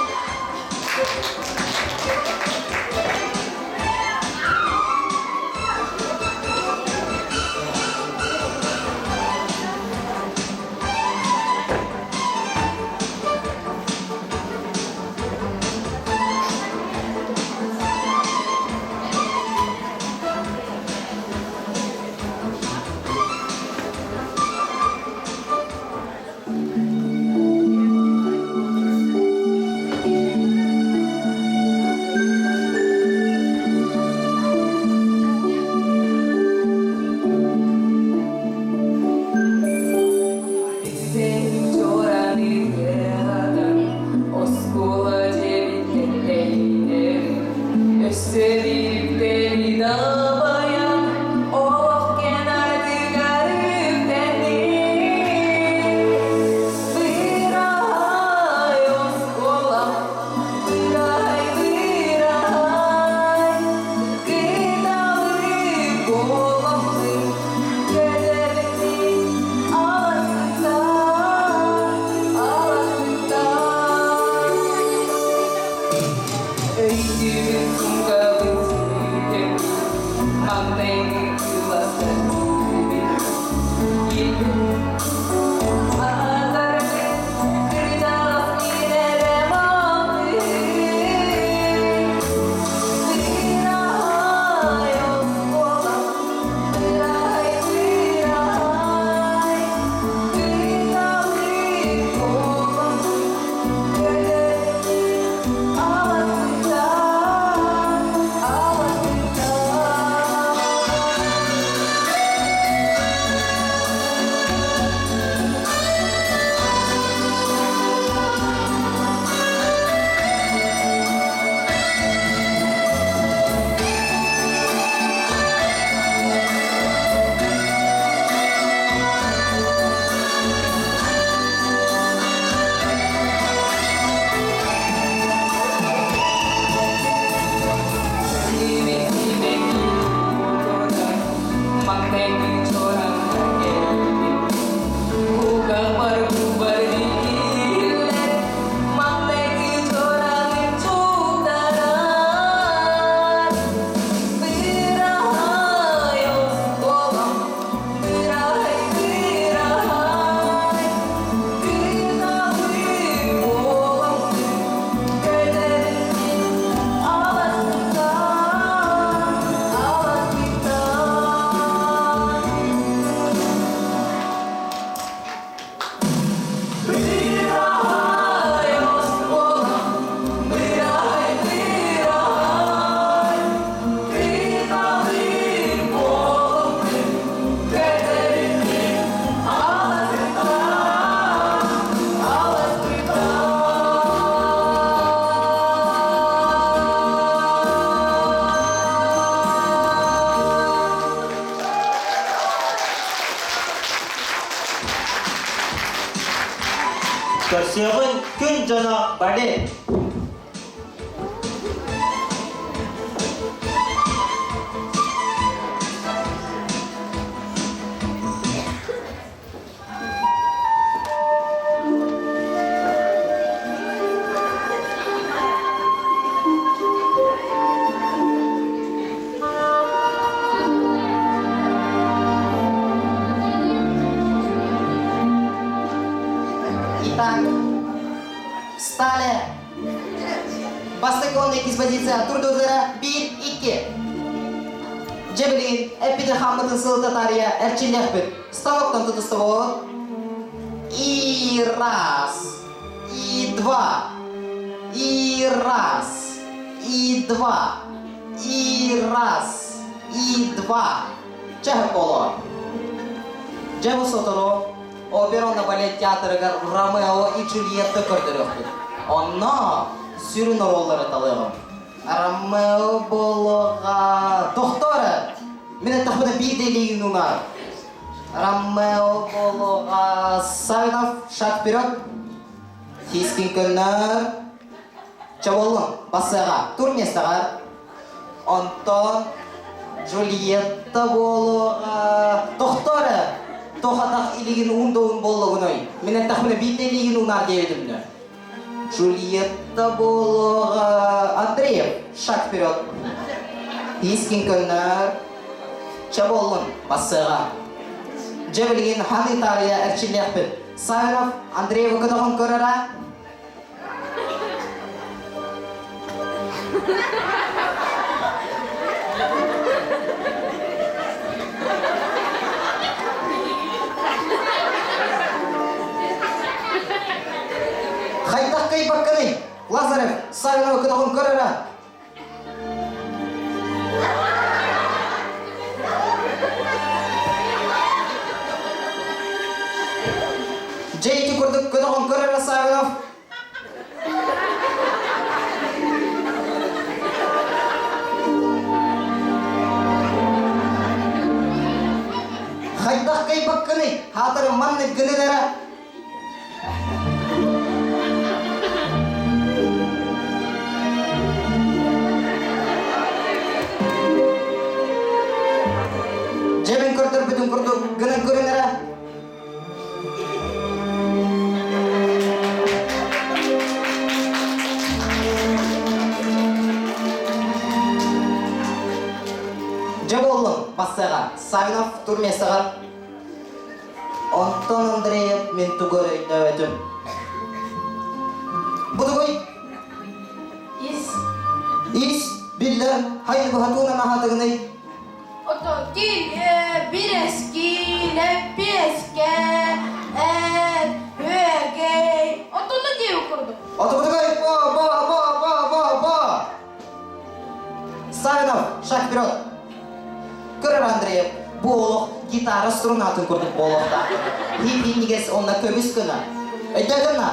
Көрсүөҕүн күн дьоно балет!
Итак, встали. Бастакы уонна иккис позиция турдулара 1-2. Дьэ билигин эппитин хааммытын сылыта таарыйа эрчиллиэхпит. Станоктан тутустубут. И раз, и два, и раз, и два, и раз, и два. Чэ боло. Дьэ бу сотору опера уонна балет театрыгар Ромео и Джульетта көрдөрүөхпүт. Онно сүрүн оруоллары талыаҕым. Ромео буолуоҕа тохтоо Мин эттэхпинэ биир да илиигин уунаар. Ромео буолуоҕа Савинов шаг вперед. Сиискин көннөр. Чэ буоллун, бассыаҕа, тур миэстэҕэр. Онтон Джульетта буолуоҕа тохтоо эрэ. Туох атах илигин уун да уун буоллугунуй? Мин эттэхпинэ биир да илиигин уунаар диэбитим дөө. Джульетта буолуоҕа Андреев, шаг вперед. Тиискин көннөр. Чэ буоллун, бассыаҕа. Дьэ билигин ханыы таарыйа эрчиллиэхпит. Савинов Андреевы көтөҕөн көрөрө. Хайдах кыайбаккыный? Лазарев Савинова көтөҕөн көрөрө. Дьэ ити курдук көтөҕөн көрөрө Савинов. Хайдах кыайбаккыный? Хаатырым маннык гынын эрэ. Дьэбин көрдөрбүтүн курдук гынан көрүн эрэ. Дьэ буоллун, бассыаҕа. Савинов тур миэстэҕэр. Онтон Андреев мин тугу эрэ өйдөөбөтүм. Бу тугуй?
Ис.
Ис, биллэр, хайы быһатыынан аһатыгыный?
Ото килиэп, бирэски, лэппиэскэ, эт, үөгэй, отону диэбит курдук.
Отубутугай, ба, ба, ба, ба, ба, ба. Савинов, шаг вперед. Көрөр Андреев, бу олох гитара струнатын курдук буолуохтаах. Хип-хиннигес онно көмүс гына. Өйдөөтүн на?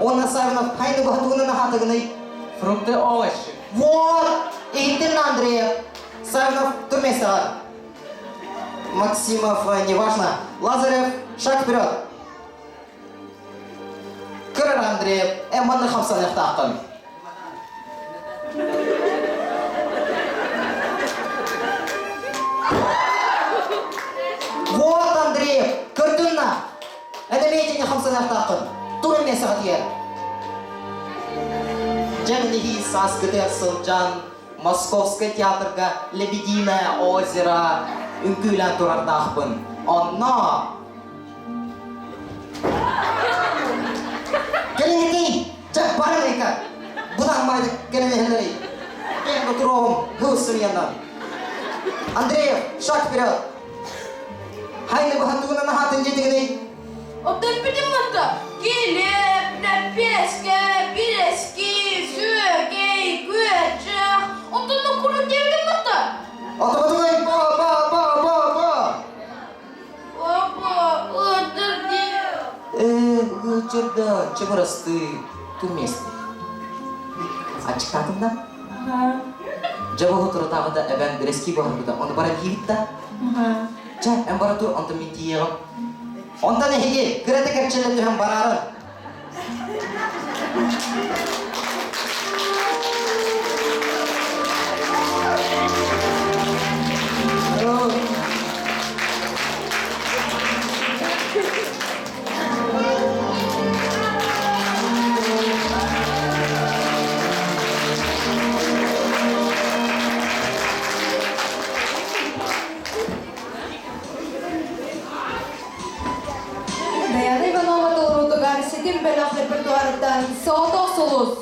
Онно Савинов хайны быһатыгынан аһаатыгыный?
Фрукты, овощи.
Вот! Иһиттин Андреев. Савинов, тур местоҕар. Максимов, неважно. Лазарев, шаг вперед. Көрөр Андреев, эн манна хамсаныахтааххын. Вот, Андреев, көрдүн на? Эн эмиэ хамсаныахтааххын. Тур эмиэ саҕатыйар. Дьэ, билигин сааскытыгар сылдьан Московскай театрга Лебединое озеро үҥкүүлээн турардаахпын. Онно Кэлиҥҥитий, чэ, баран ыйка. Бутан баайдык кэлэн иһэллэрий. Кэҥ отуруоҕум, хыл сымыйанан. Андреев, шаг вперед! Хайны быһаттыгынан аһаатын дьиэтигиний?
Оттон матта килиэп, лэппиэскэ, бирэски, сүөгэй, күөчэх, оттон куру диэбитим матта.
Отубутугай ба ба ба ба ба.
Папа, ыадыр диэ.
Э, ыалдьарда, чэ бырастыы, тур местный. Аччыктаатым да? Дьэ бу турутааҕыта эбэм бирэски буһарбыта, ону баран киирбит да? Чэ, эн бара тур, онтон мин тиийиэҕим. Онтон эһиги кыратык эрчиллэн түһэн бараарын.
Даяна Иванова толоруутугар ситим бөлөх репертуарыттан Соҕотох сулус.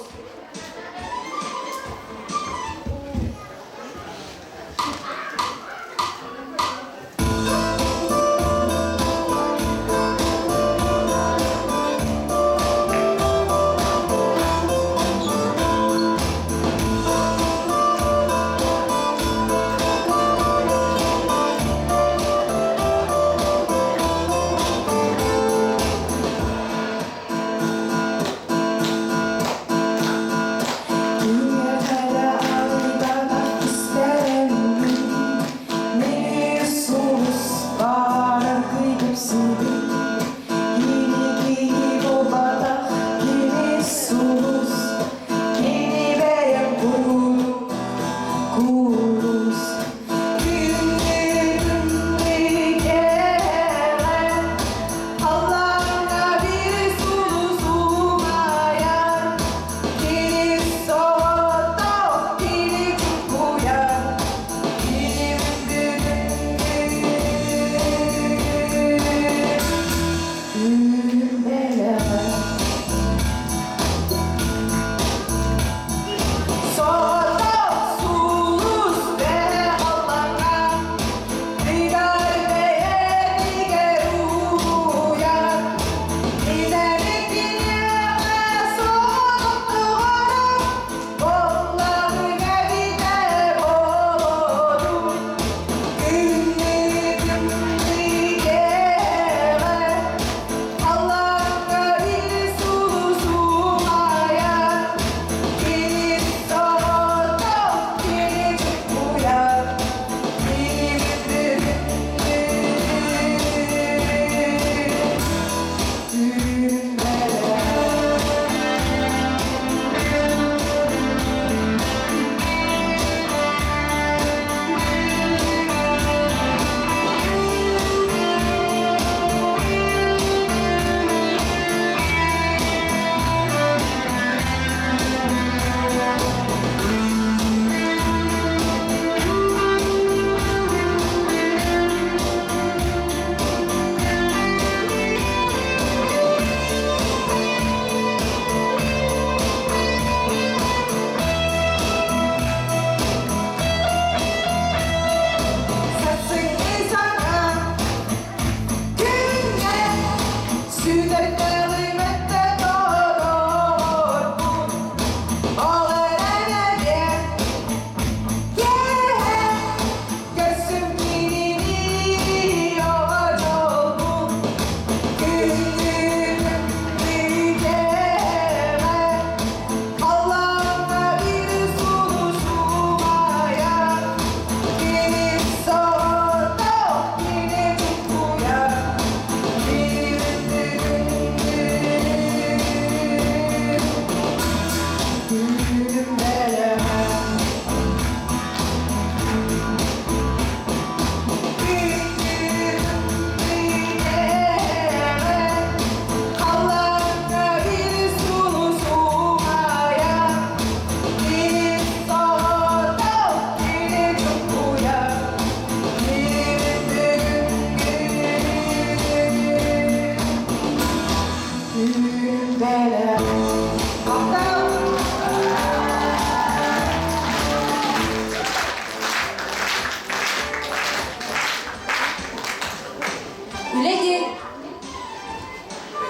Үлэ диэн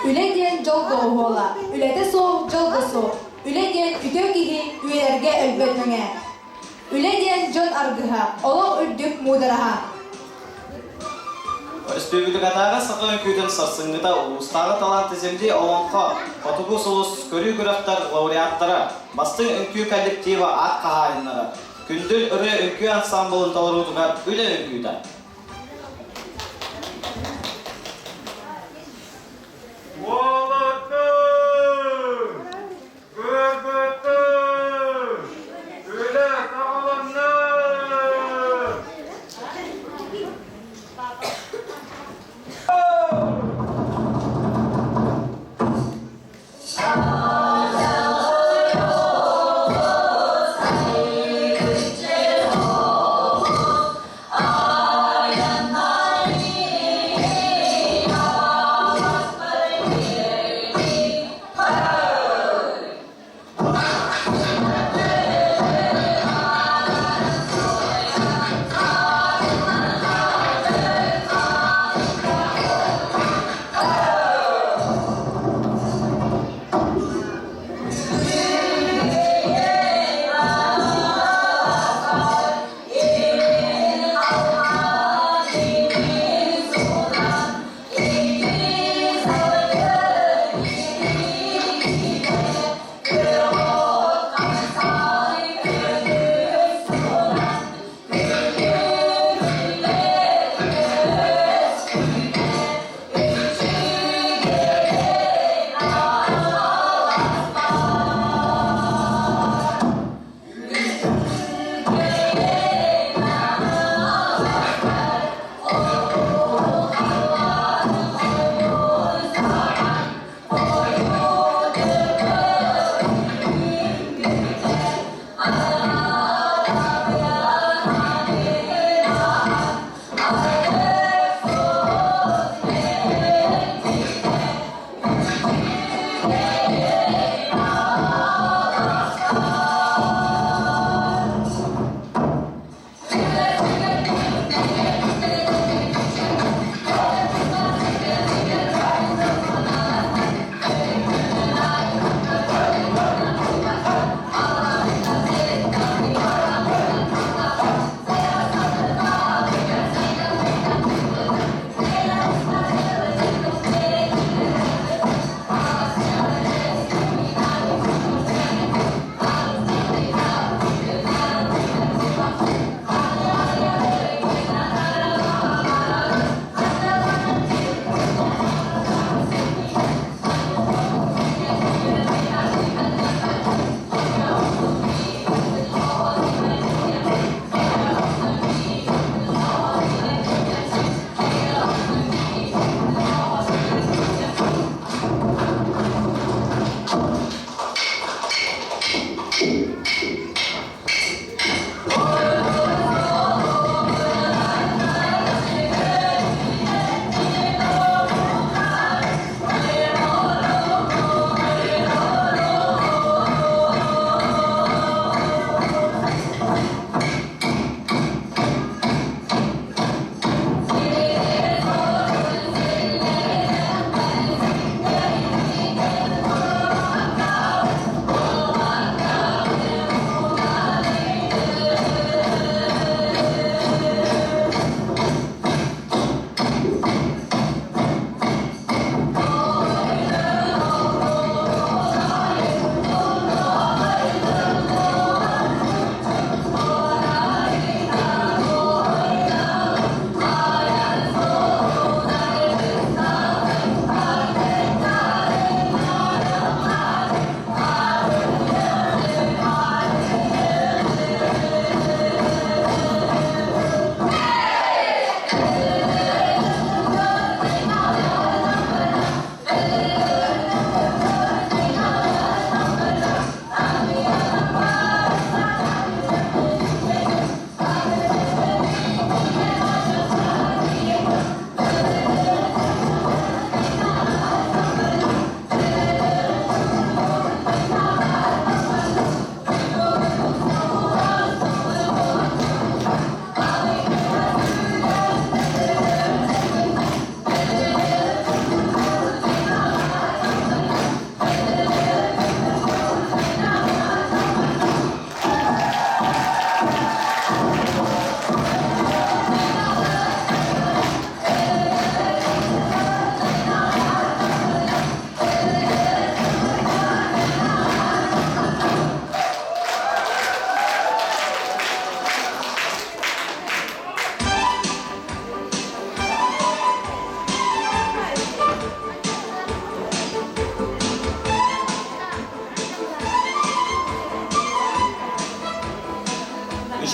Үлэ диэн дьол доҕуһуола, үлэтэ суох дьол да суох. Үлэ диэн үтүө киһи үөрэргэ өлбөт мэҥэ. Үлэ диэн дьон аргыһа, олох үрдүк муудараһа.
Өрөспүүбүлүкэтээҕи саха үҥкүүтүн сарсыҥҥыта улуустааҕы талаант земли олоҥхо, Хотугу сулус көрүү күрэхтэр лауреаттара, бастыҥ үҥкүү коллектива аат хаһаайыннара, Күндүл ырыа үҥкүү ансаамбылын толоруутугар үлэ үҥкүүтэ.
Уолаттар!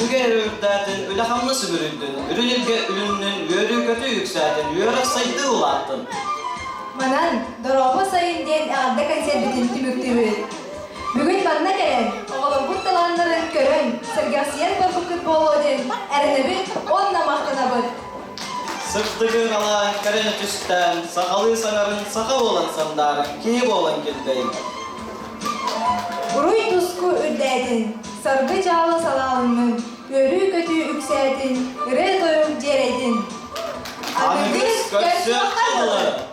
Үчүгэй эрэ үрдээтин, үлэ-хамнас үмүрүйдүн, үрүн илгэ үлүннүн, үөрүү-көтүү үксээтин, үөрэх сайдыы улааттын.
Манан Дорообо сайын диэн эҕэрдэ кэнсиэрбитин түмүктүүбүт. Бүгүн манна кэлэн, оҕолорбут талааннарын көрөн, сэргэхсийэн барбыккыт буолуо диэн эрэнэбит уонна махтанабыт.
Сырдыгы ыралаан, кэрэни түстээн, сахалыы саҥарын саха буолан сандаарын, киһи буолан килбэйин.
Уруй-туску үрдээтин, саргы-дьаалы салаалыннын, үөрүү-көтүү үксээтин, ырыа-тойук дьиэрэйдин.
Аныгыс көрсүөххэ дылы!